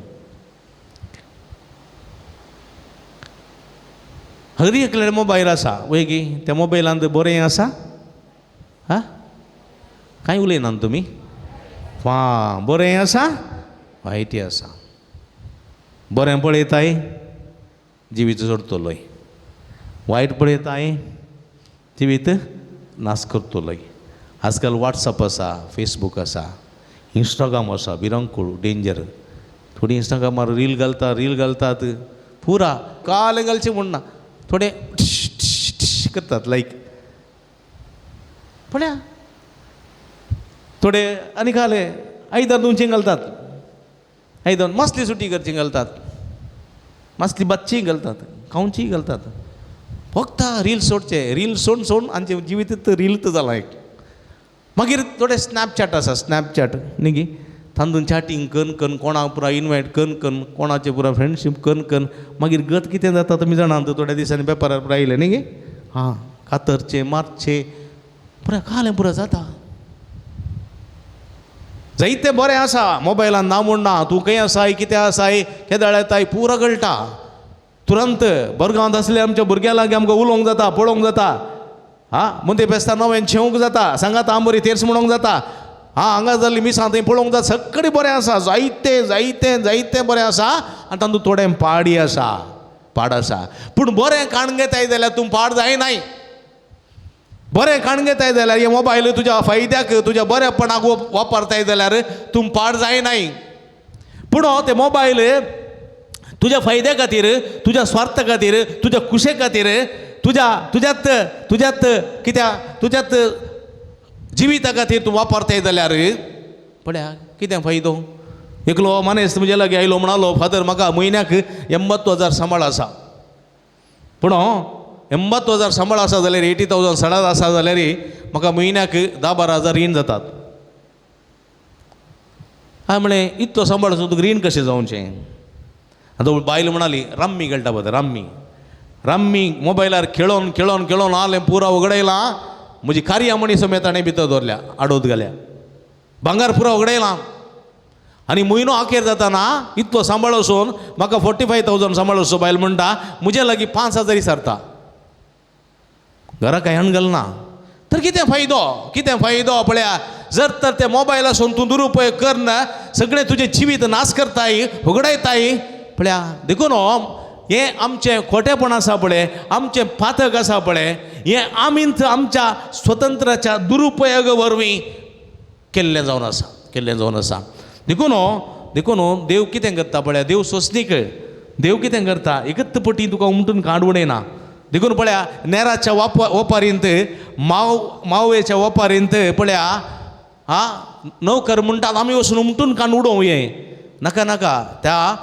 हर एकल्यान मोबायल आसा वय गी, त्या मोबायलांत बरें आसा हा, कांय उलयना तुमी, वा बरें आसा वायटी आसा. बरें पळयताय जिवीत जोडतलोय, वायट पळयताय जिवीत नाश करतलोय. आजकाल वॉट्सअप आसा, फेसबूक आसा, इंस्टाग्राम आसा भिरांकूळ डेंजर. थोडीं इंस्टाग्रामार रील घालता, रील घालतात पुरा कालें घालचें म्हूण ना, थोडे करतात लायक पळया, थोडे आनी काले आयदन तुमचें घालतात, आयदन मासली सुटी करची घालतात, मासली बातचीय घालतात, खावचीय घालतात. फक्त रील सोडचे, रील सोड सोड आमचें जिवीत रील तर जालां एक. मागीर थोडे स्नॅपचॅट आसा, स्नॅपचॅट न्ही गी, तातूंत चॅटींग कन कन कोणाक पुरा इनवायट कन कन कोणाचें पुरा फ्रेंडशीप कन कन मागीर गत कितें जाता तुमी जाणात, थोड्या दिसांनी पेपरार पुरा आयलें न्ही गी, हां कातरचें मारचें पुरा कालें पुरा जाता. जायतें बरें आसा मोबायलान, ना म्हूण ना, तूं खंय आसाय कितें आसाय केदाळ येताय पुरा कळटा. तुरंत बरगांवांत आसले आमच्या भुरग्यां लागीं आमकां उलोवंक जाता, पळोवंक जाता. हां मुंदे बेस्ता नवें शेवंक जाता, सांगात आंबोरी तेर्स म्हणोंक जाता, हां हांगा जाल्ली मिसां थंय पळोवंक जाता, सगळें बरें आसा, जायतें जायतें जायतें बरें आसा. आनी तातूंत थोडें पाडी आसा, पाड आसा. पूण बरें काण घेताय जाल्यार तूं पाड जायनाय. बरें काण घेताय जाल्यार हे मोबायल तुज्या फायद्याक तुज्या बरेपणाक वापरताय जाल्यार तूं पाड जायनाय. पूण ते मोबायल तुज्या फायद्या खातीर, तुज्या स्वार्था खातीर, तुज्या खुशे खातीर, तुज्या तुज्यात तुज्यात कित्या तुज्यात जिविता खातीर तूं वापरताय जाल्यार पळया कितें फायदो. एकलो मानेस्त म्हजे लागीं आयलो, म्हणालो फादर म्हाका म्हयन्याक 80,000 सांबाळ आसा. पूण 80,000 सांबाळ आसा जाल्यार 80,000 सडाद आसा जाल्यार म्हाका म्हयन्याक 10-12 हजार रीण जातात. हांवें म्हळें इतलो सांबाळ आसून तुका रीण कशें जावचें. आतां बायल म्हणाली रम्मी खेळटा पळय, रम्मी रम्मी मोबायलार खेळोन खेळोन खेळोन आलें पुरा उगडयलां, म्हजी कार्या म्हणी समेत ताणें भितर दवरल्या, आडोत घाल्या, भांगर पुरा उगडयलां. आनी म्हयनो अखेर जाताना इतलो सांबाळ वचून म्हाका 45,000 सांबाळ वचो. बायल म्हणटा म्हजे लागीं 5,000 सारता, घरा कांय हण घालना. तर कितें फायदो, कितें फायदो पळया. जर तर ते मोबायल आसून तूं दुरुपयोग करना, सगळें तुजें जिवीत नाश करताय, उगडायताय पळया. देखून हें आमचें खोटेपण आसा पळय, आमचें पातक आसा पळय, हें आमीच आमच्या स्वतंत्राच्या दुरुपयोग वरवीं केल्लें जावन आसा, केल्लें जावन आसा. देखून देखून देव कितें करता पळया, देव सोंसनीक, देव कितें करता एकच पटी तुका उमटून काड उडयना. देखून पळया नेराच्या वपारींत मावयेच्या वपारींत पळया, हां नौकर म्हणटात आमी वचून उमटून काड उडोवं हें, नाका नाका, त्या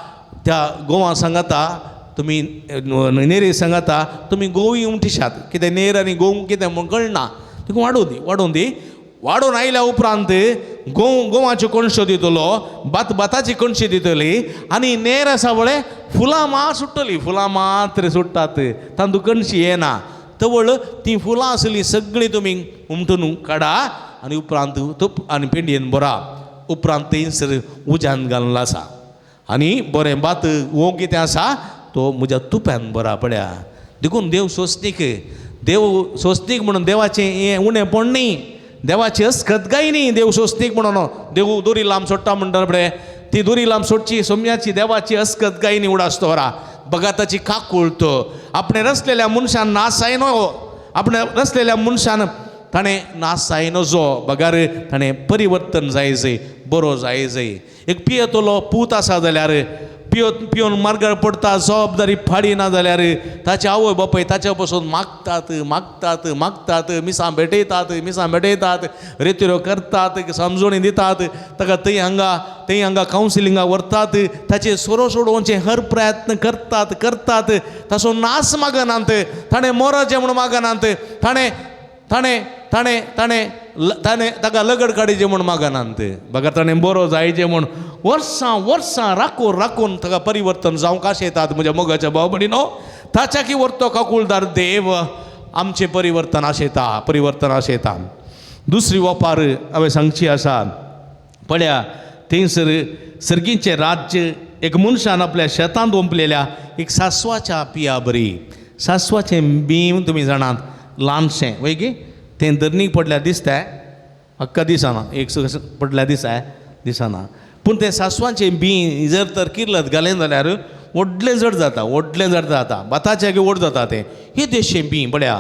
त्या गोवा सांगाता तुमी नेरी सांगाता तुमी गोवी उमटिशात, कितें नेर आनी गोव कितें म्हूण कळना, तुका वाडोवं दी, वाडोवं दी. वाडोवन आयल्या उपरांत गोव गोवाच्यो कणश्यो दितलो, भात भाताची कणशी दितली, आनी नेर आसा पळय फुलां मात सुट्टली, फुलां मात्र सुट्टात, तातूंत कणशी येना. तवळ तीं फुलां आसलीं सगळीं तुमी उमटून काडा आनी उपरांत तुप आनी पेंडयेन भरा, उपरांत थंयसर उज्यान घालून आसा आनी बरें भात वो कितें आसा तो म्हज्या तुप्यान बरा पळया. देखून देव सोंसनीक, देव सोंसनीक म्हणून देवाचें हें उणेंपण न्ही, देवाची अस्खतगाय न्ही. देव सोंसनीक म्हणून देव दोरी लांब सोडटा म्हणटा पळय, ती दोरी लांब सोडची सोम्याची देवाची अस्खतगाय न्ही. उडास दवरा बघा ताची काकूळत, आपणें रचलेल्या मनशान नाश जायनो, आपणें रचलेल्या मनशान ताणें नाश जायनो जो बगार ताणें परिवर्तन जाय जय, बरो जाय जय. एक पियेतलो पूत आसा जाल्यार पिवन मार्गार पडटा, जबाबदारी फाडिना जाल्यार ताचे आवय बापूय ताच्या पसून मागतात मागतात मागतात, मिसां भेटयतात मिसां भेटयतात, रेतिरो करतात, समजोणी दितात ताका, थंय हांगा कावन्सिलिंगाक व्हरतात, ताचे सोरो सोडोवचे हर प्रयत्न करतात करतात, ताचो नास मागनात, ताणें मोराचें म्हूण मागनात, ताणें ताणें ताणें ताणें ताणें ताका लगड काडीचें म्हूण मागनात, बगर ताणें बरो जायचें म्हूण वर्सां वर्सां राखून राखून ताका परिवर्तन जावंक आशेतात. म्हज्या मोगाच्या भाव भयणीनो, ताच्या की व्हरतो काकुळदार देव आमचें परिवर्तन आशेता, परिवर्तन आशेता. दुसरी वपार हांवें सांगची आसा पळया, थंयसर सर्गीचें राज्य एक मनशान आपल्या शेतांत ओंपलेल्या एक सासवाच्या पिया बरी. सासवाचें बीं तुमी जाणात ल्हानशें वय गी, तें धरणीक पडल्यार दिसता हक्का दिसना, एक पडल्यार दिसना, पूण तें सासवाचें बीं जर तर किर्लत घालें जाल्यार व्हडलें जड जाता, व्हडलें जड जाता, भाताचें व्हड जाता तें. हें देशें बीं पळया.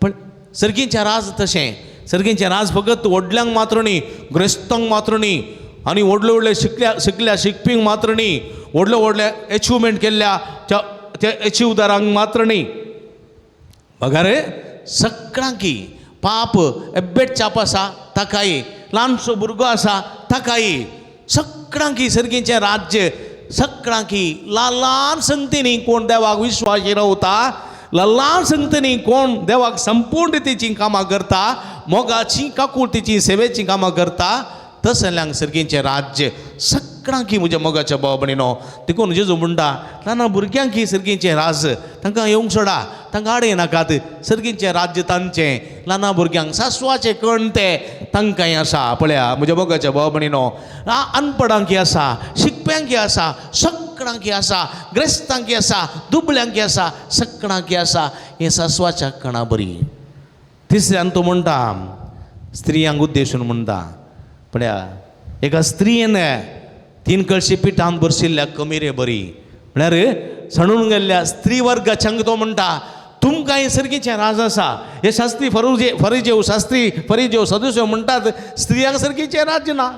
पण सर्गीचें राज तशें, सर्गीचें राज फकत व्हडल्यांक मात्र न्ही, ग्रेस्तांक मात्र न्ही, आनी व्हडले व्हडले शिकल्या शिकल्या शिकपींक मात्र न्ही, व्हडले व्हडले एचिवमेंट केल्ल्या त्या एचिवदारांक मात्र न्ही, बगार सगळ्यांकी. पाप एब्बेट चाप आसा ताकाय, ल्हानसो भुरगो आसा ताकाय, सगळ्यांकी सर्गीचें राज्य सगळ्यांकी. ल्हान ल्हान संगतींनी कोण देवाक विश्वासी रावता, ल्हान ल्हान संगतींनी कोण देवाक संपूर्ण रितीचीं कामां करता, मोगाची काकुळतीची सेवेचीं कामां करता, तसल्यांक सर्गीचें राज्य सगळ्यांकी. म्हज्या मोगाच्या भाव भयणीनो, देखून जेजू म्हणटा ल्हान भुरग्यांकी सर्गीचें राज, तांकां येवंक सोडा, तांकां आडय नाकात, सर्गीचें राज्य तांचें. ल्हान भुरग्यांक सासवाचें कण तें तांकांय आसा. पळया म्हज्या मोगाच्या भाव भयणीनो, अनपडांकी आसा, शिकप्यांकी आसा, सगळ्यांकी आसा, ग्रेस्तांकी आसा, दुबळ्यांकी आसा, सगळ्यांकी आसा हें सासवाच्या कणा बरी. तिसऱ्यान तो म्हणटा स्त्रियांक उद्देशून म्हणटा, पळया एका स्त्रियेन 3 कळशी पिठान भरशिल्ल्या कमिरे बरी, म्हळ्यार सणून गेल्ल्या स्त्री वर्गाच्यांक तो म्हणटा तुमकां हें सर्गीचें राज आसा. हे शास्त्री फरिजेव शास्त्री फरिजेव सदस्य म्हणटात स्त्रियांक सर्गीचें राज्य ना,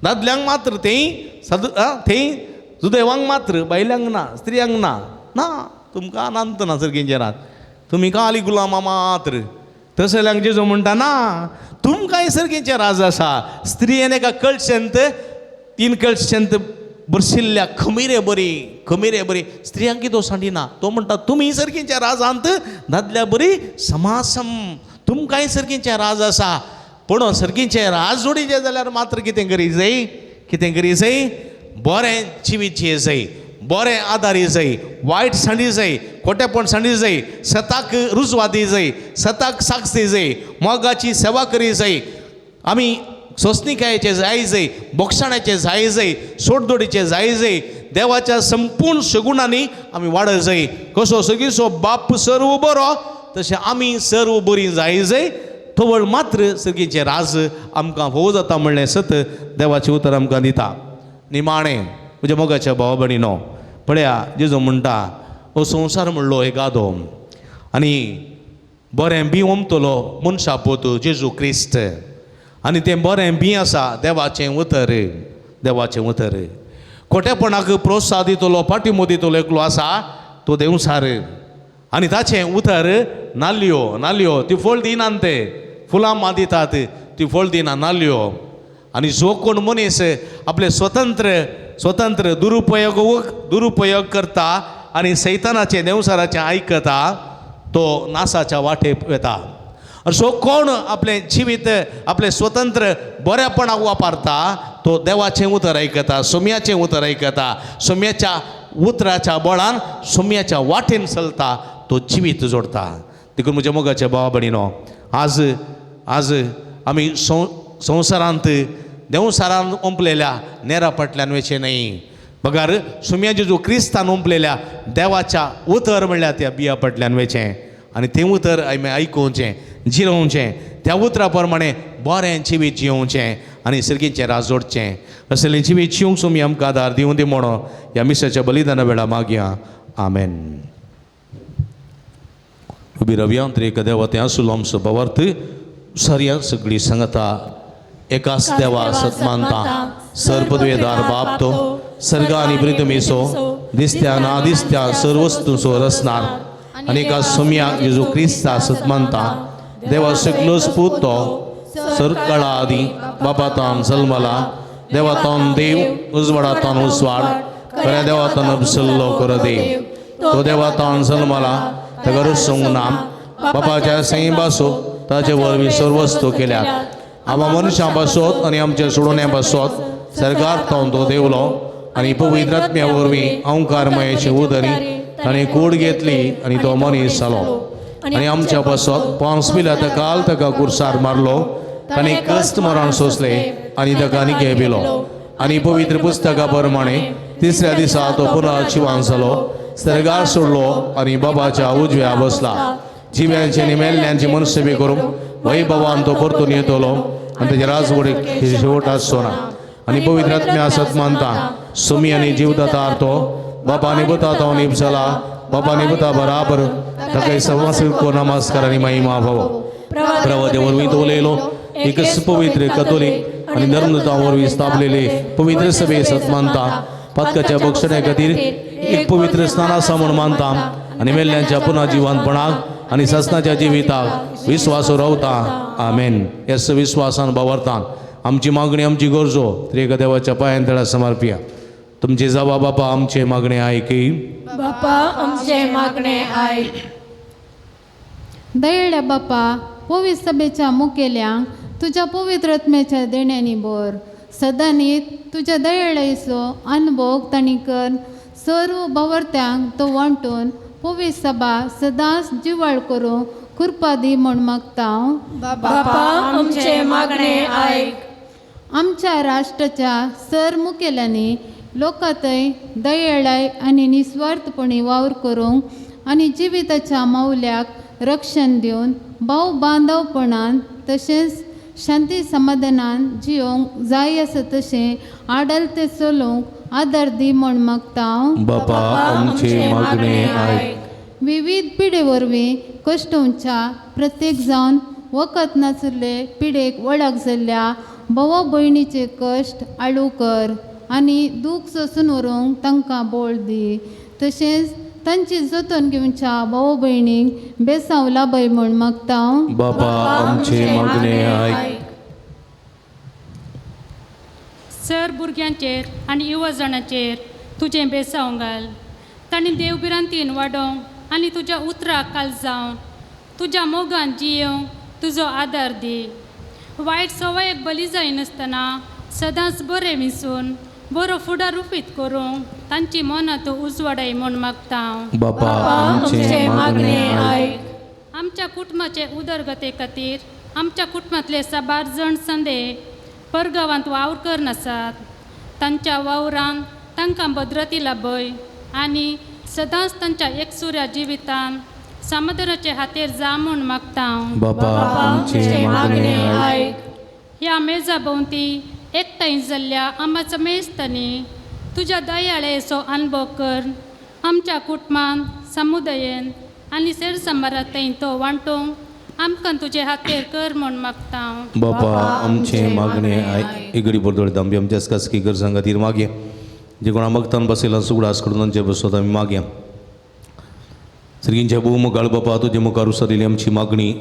दादल्यांक मात्र, तेय सद तेय जुदेवांक मात्र, बायल्यांक ना, स्त्रियांक ना. ना, तुमकां अनंत ना सर्गीचें राज, तुमी काली गुलामां मात्र. तसल्यांक जेजू म्हणटा ना, तुमकां हें सर्गीचें राज आसा. स्त्रियेन एका कळशेंत 3 कळशेंत बरशिल्ल्या खमिरे बरी, खमिरे बरी स्त्रियांक तो सांडिना, तो म्हणटा तुमी सर्गीच्या राजांत दादल्या बरी समासम, तुमकांय सर्गीचें राज आसा. पूण सर्गीचें राज जोडीचें जाल्यार मात्र कितें करी जाय, कितें करी जाय, बरें जिवीत जिये जाय, बरें आदारी जाय, वायट सांडी जाय, खोटेपण सांडी जाय, सताक रुजवा दी जाय, सताक साक्ष दी जाय, मोगाची सेवा करी जाय, आमी सोंसणिकायेचें जाय जाय, बोगसाण्याचें जाय जाय, सोडदोडीचें जाय जाय, देवाच्या संपूर्ण सगुणांनी आमी वाडत जाय. कसो सगळीचो बाप सर्व बरो तशें आमी सर्व बरीं जाय जाय, तवळ मात्र सर्गीचें राज आमकां भोव जाता म्हणलें सत देवाचें उतर आमकां दिता. निमाणें म्हज्या मोगाच्या भाव भयणीनो, पळया जेजू म्हणटा हो संवसार म्हणलो एक गादो आनी बरें बी ओमतलो मनशा पोत जेजू क्रिस्त, आनी तें बरें बी आसा देवाचें उतर, देवाचें उतर. खोटेपणाक प्रोत्साह दितलो, पाठिंबो दितलो एकलो आसा तो देंवसार, आनी ताचें उतर नाल्यो नाल्यो ती फळ दिनात, ते फुलां मात दितात ती फळ दिना नाल्यो. आनी जो कोण मनीस आपले स्वतंत्र स्वतंत्र दुरुपयोग करता आनी सैतानाचें देंवसाराचें आयकता तो नासाच्या वाटेक वता. आनी सो कोण आपलें जिवीत आपलें स्वतंत्र बऱ्यापणाक वापरता तो देवाचें उतर आयकता, सोम्याचें उतर आयकता, सोम्याच्या उतराच्या बळान सोम्याच्या वाटेन चलता तो जिवीत जोडता. देखून म्हज्या मोगाच्या भावा भयणीनो, आज आज आमी संवसारांत देंवसारान ओंपलेल्या नेरा फाटल्यान वचचें न्हय, बगार सोम्या जेजू क्रिस्तान ओंपलेल्या देवाच्या उतर म्हणल्यार त्या बिया फाटल्यान वचचें आनी तें उतर आमी आयकुचें, जिरोवचें, त्या उतरा प्रमाणे बरें जिवीत जियोवचें आनी सर्गीचें राज जोडचें. असलें जिवीत जिवंक सोमी आमकां आदार दिवं दी म्हणून ह्या मिसाच्या बलिदाना वेळा मागया. आमेन. उबी रावया. त्रिएक देवा तें आसुलो आमचो भावार्थ सारया सगळी सांगता एकाच देवा सतमानता सर्पद्वेदार बाप तो सर्ग आनी प्रितमीसो दिसत्या ना दिसत्या सर्व वस्तूंचो रचणार आनी एका सोम्या जेजू क्रिस्ता सतमानता देवा सगलोच पूत तो सरकाळा आदी बापातान जल्मला देवातान देव उजवाडातान उजवाड खऱ्या देवातान अबसल्लो कर देव तो देवातान जल्मला ताका रसूंक ना बापाच्या सैं बासो ताचे वरवीं सर्व वस्तू केल्यात आमा मनशां पासत आनी आमच्या सोडोवण्या पासत सरकार तो देवलो आनी पवित्र आत्म्या वरवीं अंकार मयेचे उदरी ताणें कूड घेतली आनी तो मनीस जालो आनी आमच्या पासत पांस पिल्या ताका ताका कुर्सार मारलो ताणें कश्ट मरण सोंसले आनी ताका निके पिलो आनी पवित्र पुस्तका प्रमाणे तिसऱ्या दिसा तो पुनः जिवान जालो सर्गार सोडलो आनी बाबाच्या उजव्या बसला जिव्यांचे आनी मेल्ल्यांची मनसेवी करूंक वैभवान तो परतून येतलो आनी तेजे राजवडीक शेवट आसचो ना आनी पवित्र आत्म्या सत मानता सुमी आनी जीवदातार तो बापा निबुता तो निपसला बापा निबुता बराबर ताका सवासिको नमस्कार आनी महिमा भव. प्रभा वरवीं तो उलयलो एकच पवित्र कथोलीक आनी धर्मदूतां वरवीं स्थापलेले पवित्र सभे सत मानता. पातकाच्या बक्षण्या खातीर एक पवित्र स्नान आसा म्हूण मानता आनी मेल्ल्यांच्या पुनः जिवंतपणाक आनी सासणाच्या जिविताक विस्वास रावता. आमेन. ह्या विस्वासान बावरता आमची मागणी आमची गरजो त्रिएक देवाच्या पांयान तळा समर्पिया. तुमचे जावा बापा आमचे मागणे आयकी. बापा आमचे मागणे आयक. दयेळ्या बापा, पवित्र सभेच्या मुखेल्यांक तुज्या पवित्र आत्म्याच्या देण्यांनी भर. सदांनी तुज्या दयेळ्याचो अनुभोग तांणी कर. सर्व बावर्त्यांक तो वांटून पवित्र सभा सदांच जिवाळ करूंक कृपा दी म्हूण मागता हांव. बापा आमचे मागणे आयक. आमच्या राष्ट्राच्या सर मुखेल्यांनी लोकांतय दयेळाय आनी निस्वार्थपणी वावर करूंक आनी जिविताच्या मावल्याक रक्षण दिवन भाव बांदवपणान तशेंच शांती समाधानान जियोंक जाय आसा तशें आडलते चलोवंक आदार दी म्हूण मागता हांव. बापा आमचे मागणे आयक. विविध पिडे वरवीं कश्टोवच्या प्रत्येक जावन वखद नासुल्ले पिडेक वळख जाल्ल्या भावा भयणीचे कश्ट आळू कर आनी दूख सोसून व्हरूंक तांकां बळ दी. तशेंच तांची जतन घेवच्या भाव भयणींक बेसांव लाभय म्हूण मागता हांव. बापा आमचे मागणे आयक. सर भुरग्यांचेर आनी युवा जाणांचेर तुजें बेसांव घाल. तांणी देवभिरांतीन वाडोवंक आनी तुज्या उतराक काल जावन तुज्या मोगान जियोवंक तुजो आदार दी. वायट सवयेक बली जायनासतना सदांच बरें विसून बरो फुडार रुपीत करूंक तांची मनां तूं उजवाडाय म्हूण मागता हांव. बापा आमचे मागणे आयक. आमच्या कुटुंबाचे उदरगते खातीर आमच्या कुटुंबांतले साबार जण संदे परगांवांत वावर करनासात. तांच्या वावरान तांकां भद्रती लाभय आनी सदांच तांच्या एकसुऱ्या जिवितान समाधानाचे हातेर जा म्हूण मागता हांव. बापा आमचे मागणे आयक. ह्या मेजा भोंवती एकठांय जाल्ल्या आमाच्या मेजतांनी तुज्या दयाळेचो अनुभव कर. आमच्या कुटुंबान समुदायेन आनी सेर समारांतय तो वांटूंक आमकां तुजे हातेर कर म्हूण मागता हांव. बापा आमचे मागणे आयक. एक घडी बरोबर आमी आमच्या खासगी गरजां खातीर मागया. जे कोणा मगतान बसयला सुगडास करून तांचे बसत आमी मागया. सर्गींच्या भोव मुखार बापा तुजे मुखार उसरिल्ली आमची मागणी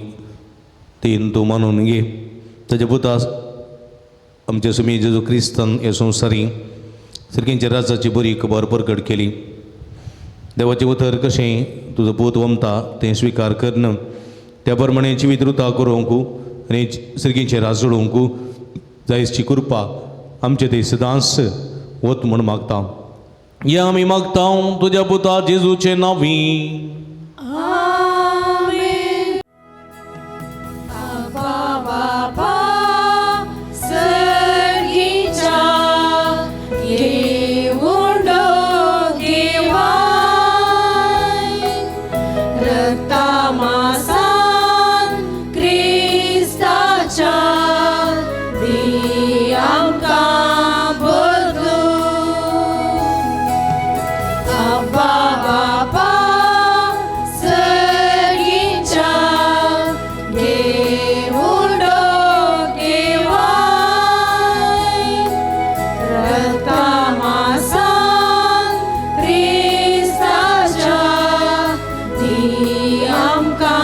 तीन तूं मानून घे. ताच्या पुता आमच्या सुमी जेजू क्रिस्तान हे संवसारी सर्गींच्या राजाची बरी खबर परगट केली. देवाचें उतर कशें तुजो पूत वमता तें स्विकार करन त्या प्रमाणे जिवीत रुता करूंक आनी सर्गींचें राज जोडोवंक जायची कृपा आमचे ते सदांच वत म्हूण मागता. या आमी मागता तुज्या पुता जेजूचे नांवी. आमेन. बाबा बाबा सर्गीच्या घेवंडो घेवाय रक्ता मासान क्रिस्ताच्या दी आमकां बदलून. आब्बा बाबा सर्गीच्या घेवंडो घेवाय रक्ता मासान क्रिस्ताच्या दी आमकां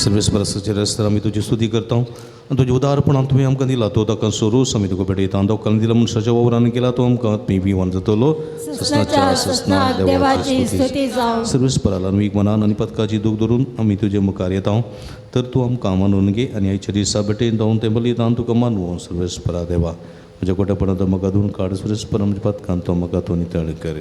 सर्वेस्पराचेर आसतना आमी तुजी स्तुती करता आनी तुजें उदारपणान तुवें आमकां दिला तो ताका सोरोस आमी तुका भेटयता. दोकान दिला मनशाच्या वावरान केला तो आमकां आत्मी विवान जातलो. ससनाच्या ससनाक देवाची स्तुती जावं. सर्वेस्पराला वीक मनान आनी पदकाची दूख धरून आमी तुजे मुखार येता तर तूं आमकां मानून घे आनी आयच्या दिसा भेटेन जावन तें बलिदान तुका मानवो. सर्वेस्परा देवा म्हज्या कोट्यापणांत म्हाका धुवन काड. सर्वेस्परा म्हज्या पदकान तो म्हाका तूं नितळ कर.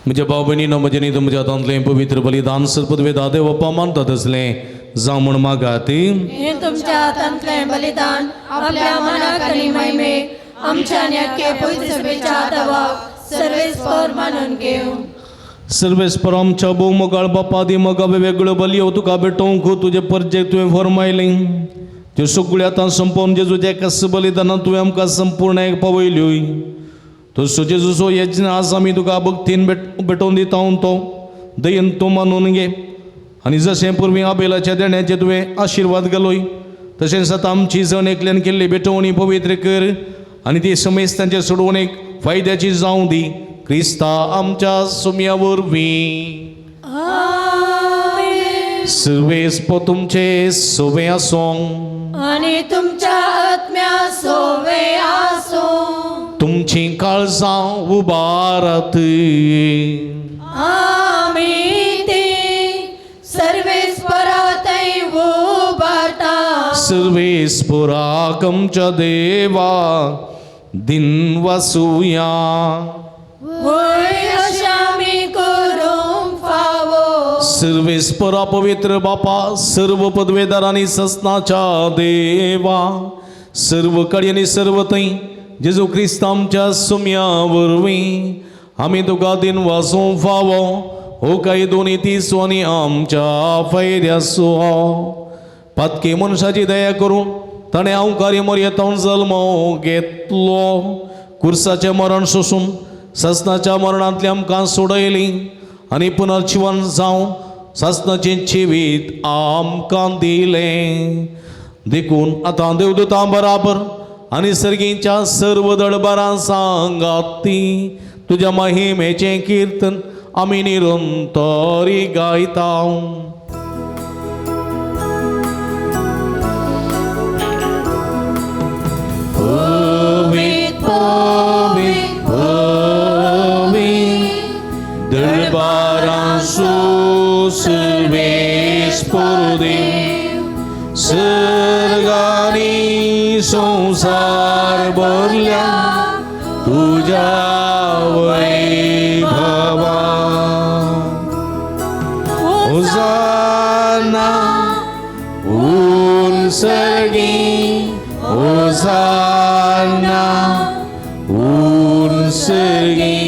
म्हज्या भाव भयणीनो म्हजें न्ही तुमच्या हातांतलें पवित्र बलिदान सरपदवे देव बाप्पा मानता तसलें जावं म्हूण मागात. हे तुमच्या हातांतलें बलिदान आपल्या मनाक आनी महिमेक आमच्या आनी आख्खे पवित्र सभेच्या देवाक सर्वेस्पर मानून घेवं. सर्वेस्पर आमच्या भोवमोगाळ बापा दी मगा वेगळ्यो बलयो तुका भेटोवंक तुजे परजेक तुवें फरमायलें त्यो सगळ्यो आतां संपोवन जेजूच्या एकाच बलिदानान तुवें आमकां संपूर्ण एक पावयल्योय. तसो जेजूचो यज्ञ आज आमी तुका भक्तीन भेटोवन दिता तो दयेन तूं मानून घे आनी जशें पुर्वी आबेलाच्या देण्याचे तुवें आशिर्वाद घालोय तशेंच आतां आमची जण एकल्यान केल्ली भेटवणी पवित्र कर आनी ती समेस्तांचे सोडवणेक फायद्याची जावं दी. क्रिस्ता आमच्या सुम्या वरवीं. सर्वेस्पर तुमचे सोवे आसूं आनी तुमच्या आत्म्या सोवे आसूं. तुमची काळजां उबारात. आमी ती सर्वेस्परातय उबारता. सर्वेस्पराक आमच्या देवा दिन वासुया. वय अशें आमी करूंक फावो. सर्वेस्परा पवित्र बापा सर्व पदवेदार आनी ससनाच्या देवा सर्व कडी आनी सर्व थंय जेजू क्रिस्त आमच्या सुम्या वरवीं आमी तुका दिन वासूंक फावो हो काय दोनी तीस आनी आमच्या फायद्यासो. पातकी मनशाची दया करून ताणें अवकारी मर्येतावन जल्म घेतलो. कुर्साचें मरण सोसून सासनाच्या मरणांतली आमकां सोडयली आनी पुनर्जिवन जावन सासनाचें जिवीत आमकां दिलें. देखून आतां देवदूतां बराबर आनी सर्गीच्या सर्व दळबारां सांगाती तुज्या महिमेचें किर्तन आमी निरंतरी गायता. पवित्र पवित्र पवित्र दरबारांसो सर्वेस्पर देव सर्गानी संवसार भरल्या तुज्या वैभवा. होसाना उंसर्गी होसाना उंसर्गी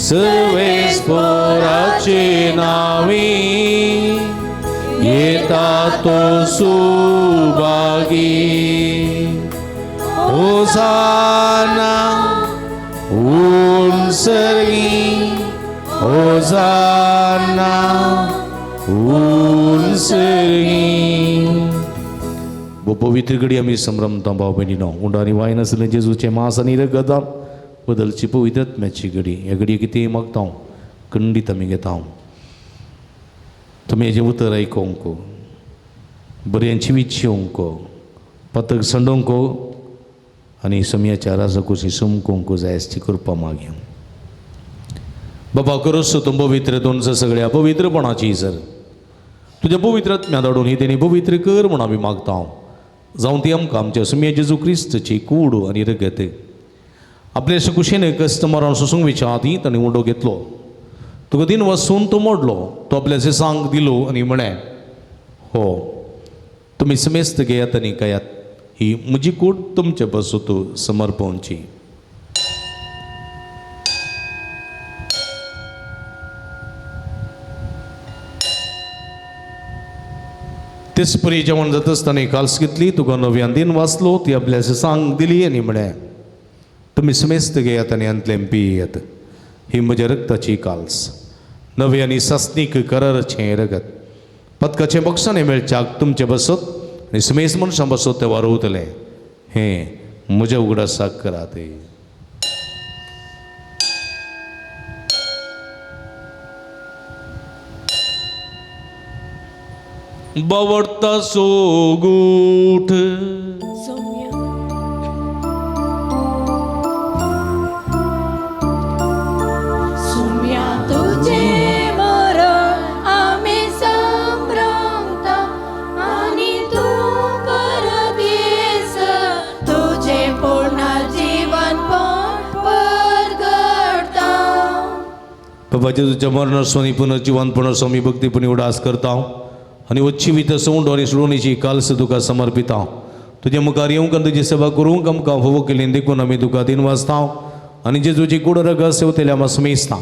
सर्वेस्पराचे नावी येता तो सुभागी. होसाना उंसर्गी होसाना उंसर्गी. पवित्र घडी आमी संभ्रमता भाव भयणीनो उंडो आनी वायन आसलें जेजूचें मांस आनी रगतान बदलची पवित्र आत्म्याची घडी. ह्या घडये कितें मागता हांव खंडीत आमी घेता हांव तुमी हेजें उतर आयकोंक बरें जिवीत जिवंक पतक संडोवंक आनी समयाच्या राजा कुशी समकोंक जाय आसची कृपा मागया. बाबा करोस तूं पवित्र दोनचं सगळ्या पवित्रपणाची सर तुज्या पवित्र आत्म्या धाडून ही तेणी पवित्र कर म्हूण आमी मागता हांव जावं ती आमकां आमच्या सुमया जेजू क्रिस्तची कूड आनी रगत. आपले कुशेन कस्टमरान सोसूंक विचार आदी ताणें उंडो घेतलो तुका दिन वसून तो मोडलो तो आपल्या सांग दिलो आनी म्हळें हो तुमी समेस्त घेयात आनी खायात ही म्हजी कूड तुमचे बसूत समर्पणची. तेच परी जेवण जाता आसतना काल्स घेतली तुका नव्यान दिन वाचलो ती आपल्या सांग दिली आनी म्हळें तुमी समेस्त घेयात आनी हांतलें पियात ही म्हज्या रक्ताची काल्स नवे आनी सासनीक कराराचें रगत. पदकाचें बक्षाणें मेळच्याक तुमचें बसत आनी समेस्त मनशां बसत तें वारवतलें हें म्हज्या उगडासाक करात. बावडता सोगूठ सुम्या तुझे मरण आमी संभ्रमता आनी तूं परत येस तुझे पूर्ण जीवनपण परगडता. बाबा जेजूच्या मरणाचो आनी पुनर्जिवनपणाचो आमी भक्तीपणी उडास करता आनी उच्चिवीत सवंड आनी सोडवणीची कालस तुका समर्पिता. तुज्या मुखार येवंक आनी तुजी सेवा करूंक आमकां फावो केली देखून आमी तुका दिन वाचता आनी जेजूची कूड रगत सेवतेल्या आमी समेजता.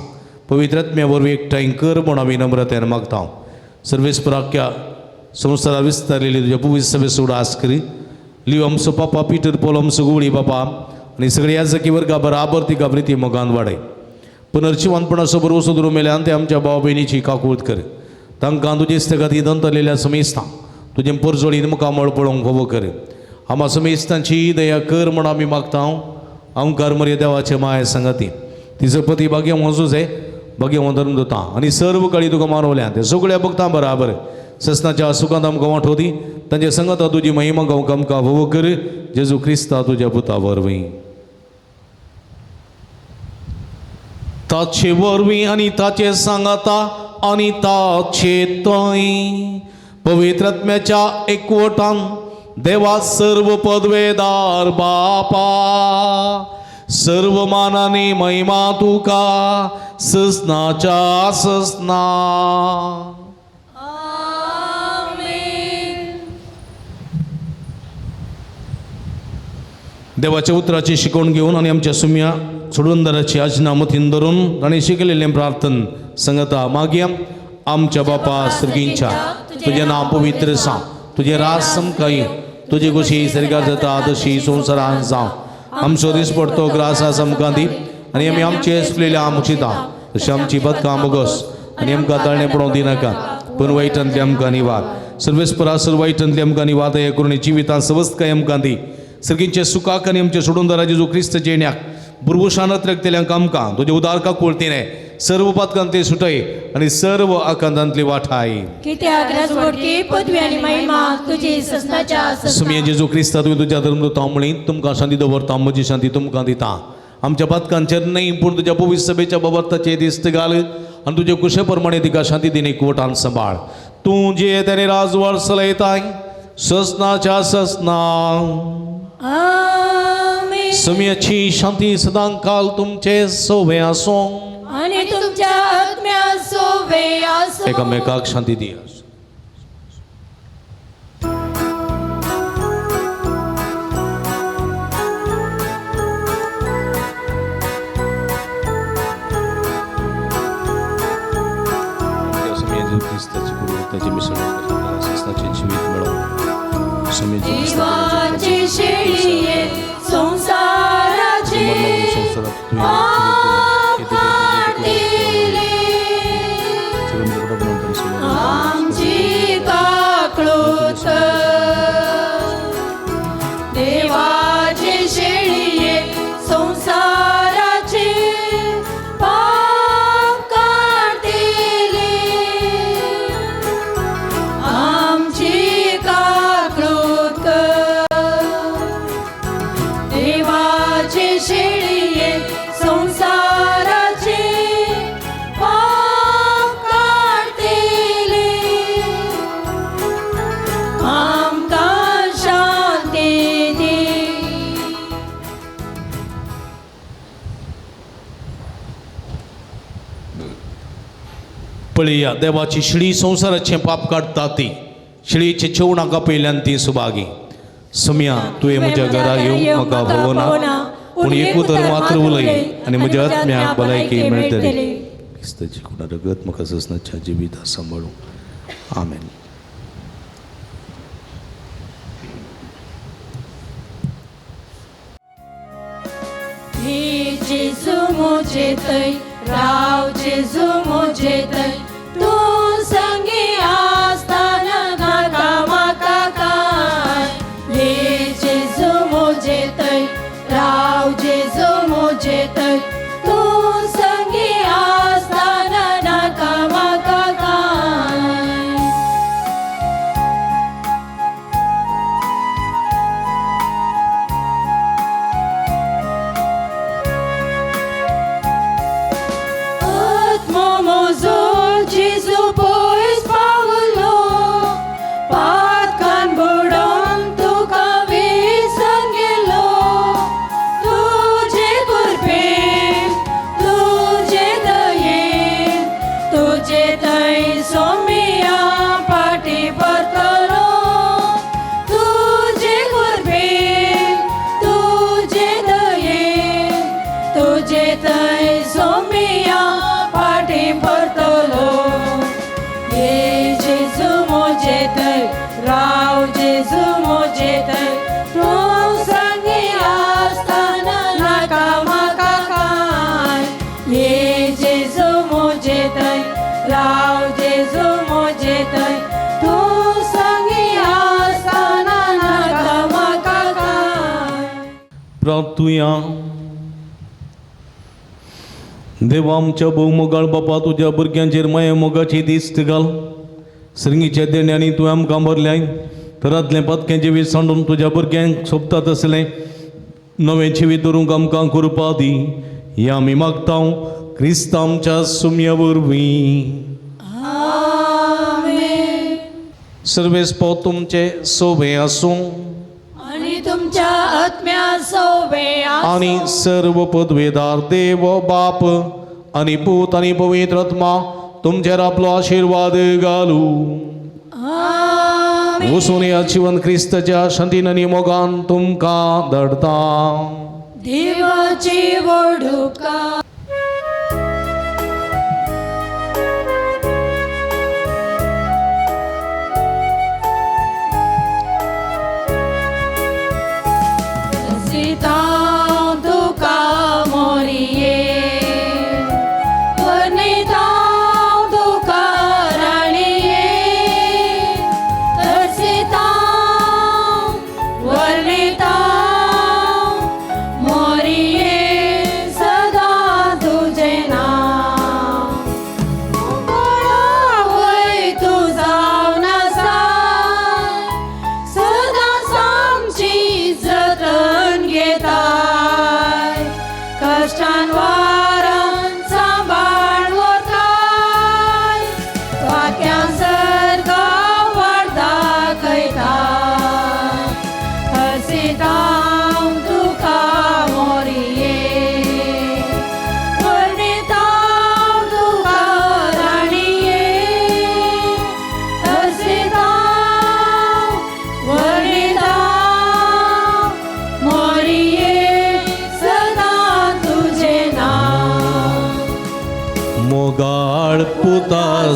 पवित्र आत्म्या वरवीं एकठांय कर म्हूण आमी नम्रतेन मागता. सर्वेस्पराख्या संवसारा विस्तारलेली तुज्या पवित्र सभेचो उडास करी. लिव आमचो पापा पिटर पोल आमचो गुवळी बापा आनी सगळ्या याजकी वर्गा बराबर तिका प्रिती मोगान वाडय. पुनर्जिवनपणाचो भरवसो धरून मेल्यान ते आमच्या भाव भयणीची काकूळत कर. तांकां तुजे खातीर दंतलेल्या समेस्तां तुजें परजोळीन मुखामळ पळोवंक फावो कर. आमा समेस्तांची दया कर म्हूण आमी मागता. आमकार मरे देवाचे माय सांगाती तिचो पती भाग्यवंत जुझे भाग्यवंत धर्म दिता आनी सर्व काळी तुका मारवल्या ते सगळ्या भक्तां बराबर ससनाच्या सुखांत आमकां वांटो दी. तांचे संगता तुजी महिमा गावंक आमकां फावो कर. जेजू क्रिस्ता तुज्या पुता वरवीं. ताचे वरवीं आनी ताचे सांगाता आनी ताचे थंय पवित्र आत्म्याच्या एकवटान देवा सर्व पदवेदार बापा सर्व मानानी महिमा तुका ससनाच्या ससना. देवाच्या उतराची शिकवण घेवन आनी आमच्या सुम्या सोडवणदाराची आज्ञा मतीन धरून ताणें शिकयलेलें प्रार्थन संगता मागया. आमच्या बापा सर्गींच्या तुजें नांव पवित्र जावं, तुजें राज समकां येवं, तुजी खुशी सर्गार जाता तशी संवसारान जावं. आमचो दिसपडतो ग्रास आज आमकां दी आनी आमी आमचे चुकलेल्या आमचिता तशी आमची बदकां बोगस आनी आमकां ताळणें पडोवंक दिनाका पूण वायटांतली आमकां निवार. सर्वेस्परा सर्व वायटांतली आमकां निवार दया करून जिवितांत सवस्तकाय आमकां दी. सर्गींचे सुखाक आनी आमचे सोडूनदारा जेजू क्रिस्ताचे येण्याक बुरबुशानत रगतेल्यांक आमकां तुजे उदार काकुळतीने सर्व पातकांतले सुटय आनी सर्व आकांतांतली वाठाय. कित्याक राजवटकी पदवी आनी महिमा तुजी ससनाच्या ससना. सुम्या जेजू क्रिस्ता तुवें तुज्या धर्मदूतां म्हळी तुमकां शांती दवरता म्हजी शांती तुमकां दिता. आमच्या पातकांचेर न्हय पूण तुज्या पवित्र सभेच्या बाबताचे दिस्त घाल आनी तुजे कुशे प्रमाणे तिका शांती दिने एकवटान सांबाळ. तूं जे तेणे राजवाड चलयताय ससनाच्या ससना. आमेन. सुम्याची शांती सदां काल तुमचे सोवे आसूं आनी तुमच्या आत्म्या सोवे आसूं. एकामेकाक शांती दिया. देवाचे शेळये संवसाराचे पाप काडटिले आमची काकळूत. देवाचे शेळये संवसाराचे पाप काडटिले आमची काकळूत. देवाचे शेळये संवसाराचे पाप काडटिले आमकां शांती दी. पळया देवाची शिळी संवसाराचें पाप काडटा ती शिळीचे जेवणाक आपयल्यान ती सुभागी. सुम्या तुवें म्हज्या घरा येवंक म्हाका फावना पूण एक उतर मात्र उलय आनी म्हज्या आत्म्याक भलायकी मेळटली. क्रिस्ताची कुडा रगत म्हाका ससनाच्या जिविता सांबाळूं. आमेन. हे जेजू म्हजे थंय राव जेजू म्हजे थंय तूं संगी आसतना नाका म्हाका कांय. हे जेजू म्हजे थंय प्रार्थुया. देवा आमच्या भोवमोगाळ बापा, तुज्या भुरग्यांचेर माया मोगाची दिस्त घाल. सृंगीच्या देण्यांनी तुवें आमकां भरल्याय, तरांतलें पातकें जिवीत सांडून तुज्या भुरग्यांक सोबता तसलें नवें जिवीत दवरूंक आमकां कृपा दी. हें आमी मागता क्रिस्त आमच्या सुम्या वरवीं. सर्वेस्पो तुमचे सोबे आसूं आनी तुमच्या आत्म्या सोबे आनी सर्व पदवेदार देव बाप आनी पूत आनी पवित्र आत्मा तुमचेर आपलो आशिर्वाद घालू. वचून ह्या जिवन क्रिस्ताच्या शांतीन आनी मोगान तुमकां धाडता. देवाची वडुका.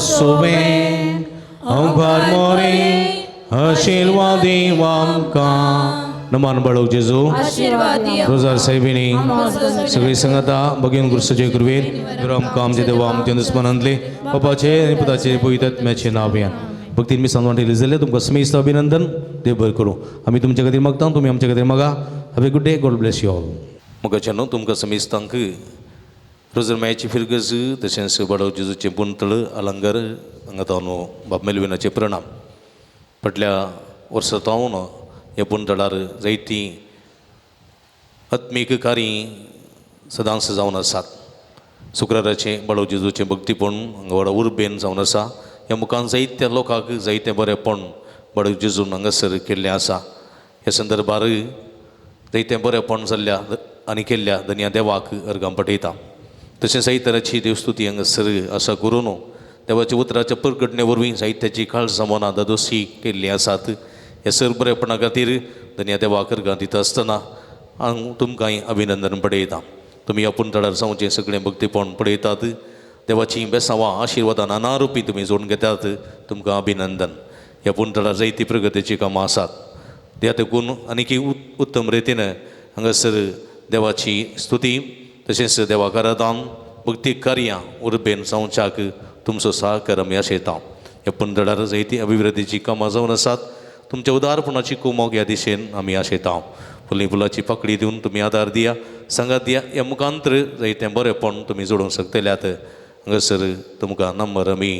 सोवे अवघार मोरे आशिर्वादी आमकां. नमान बाळोव जेजू रोजार साहेबिनी सगळी संगता भगीन गुरुसाचे कृपेन आमकां आमचे देवा आमचे दुस्मनांतले बापाचे आनी पुताचे पवित्र आत्म्याचे नांव घेवन भक्तीन मी सांगून वांटेली जाल्यार तुमकां समेस्त अभिनंदन. देव बरें करूं. आमी तुमच्या खातीर मागता, तुमी आमच्या खातीर मागा. Have a good day. God bless you all. मोगाच्यानो न्हू तुमकां समेस्तांक रोजर मायाची फिरगज तशेंच बाडव जेजूचें पुंतळ अलंगर हांगा तावन बाब मेलविनाचे प्रणाम. फाटल्या वर्सा तावन ह्या पुंतळार जायतीं आत्मीक कार्यां सदांच जावन आसात. शुक्राराचें बाळव जेजूचें भक्तीपण हांगा व्हडा उर्बेन जावन आसा. ह्या मुखान जायत्या लोकांक जायतें बरेंपण बाळव जेजून हांगासर केल्लें आसा. ह्या संदर्भार जायतें बरेंपण जाल्ल्या आनी केल्ल्या धनया देवाक अर्गां पठयता. तशें जायतराची देवस्तुती हांगासर आसा करून देवाच्या उतराच्या परगटणे वरवीं जायत्याची काळजां मनां दादोसी केल्लीं आसात. ह्या सर बरेपणा खातीर धनया देवाक अर्गां दिता आसतना हांव तुमकांय अभिनंदन पडयता. तुमी आपूण तळार जावचें सगळें भक्तीपण पळयतात. देवाचीं बेसांवां आशिर्वादां नाना रुपी तुमी जोडून घेतात. तुमकां अभिनंदन. ह्या पुणतळार जायती प्रगतीचीं कामां आसात. त्या तेकून आनीक उत्तम रितीन हांगासर देवाची स्तुती तशेंच देवाक आराधन भक्ती कार्यां उर्बेन जावच्याक तुमचो सहकार आमी आशयता. ह्या पुणतळार जायती अभिवृद्धीचीं कामां जावन आसात. तुमच्या उदारपणाची कुमोक ह्या दिशेन आमी आशयता. फुली फुलाची पाकळी दिवन तुमी आदार दिया, सांगात दिया. ह्या मुखांतर जायतें बरेंपण तुमी जोडूंक शकतल्यात. हांगासर तुमकां नंबर आमी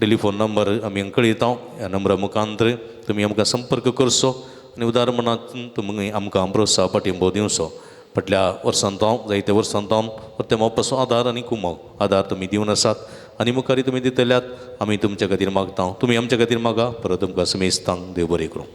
टेलिफोन नंबर आमी कळयता. ह्या नंबरा मुखांतर तुमी आमकां संपर्क करचो आनी उदार मनांत तुमी आमकां प्रोत्साह पाठिंबो दिवचो. फाटल्या वर्सान हांव जायत्या वर्सान हांव परते मोपाचो आदार आनी कुमक आदार तुमी दिवन आसात आनी मुखारय तुमी दितल्यात. आमी तुमच्या खातीर मागता, तुमी आमच्या खातीर मागा. परत तुमकां समेस्तांक देव बरें करूं.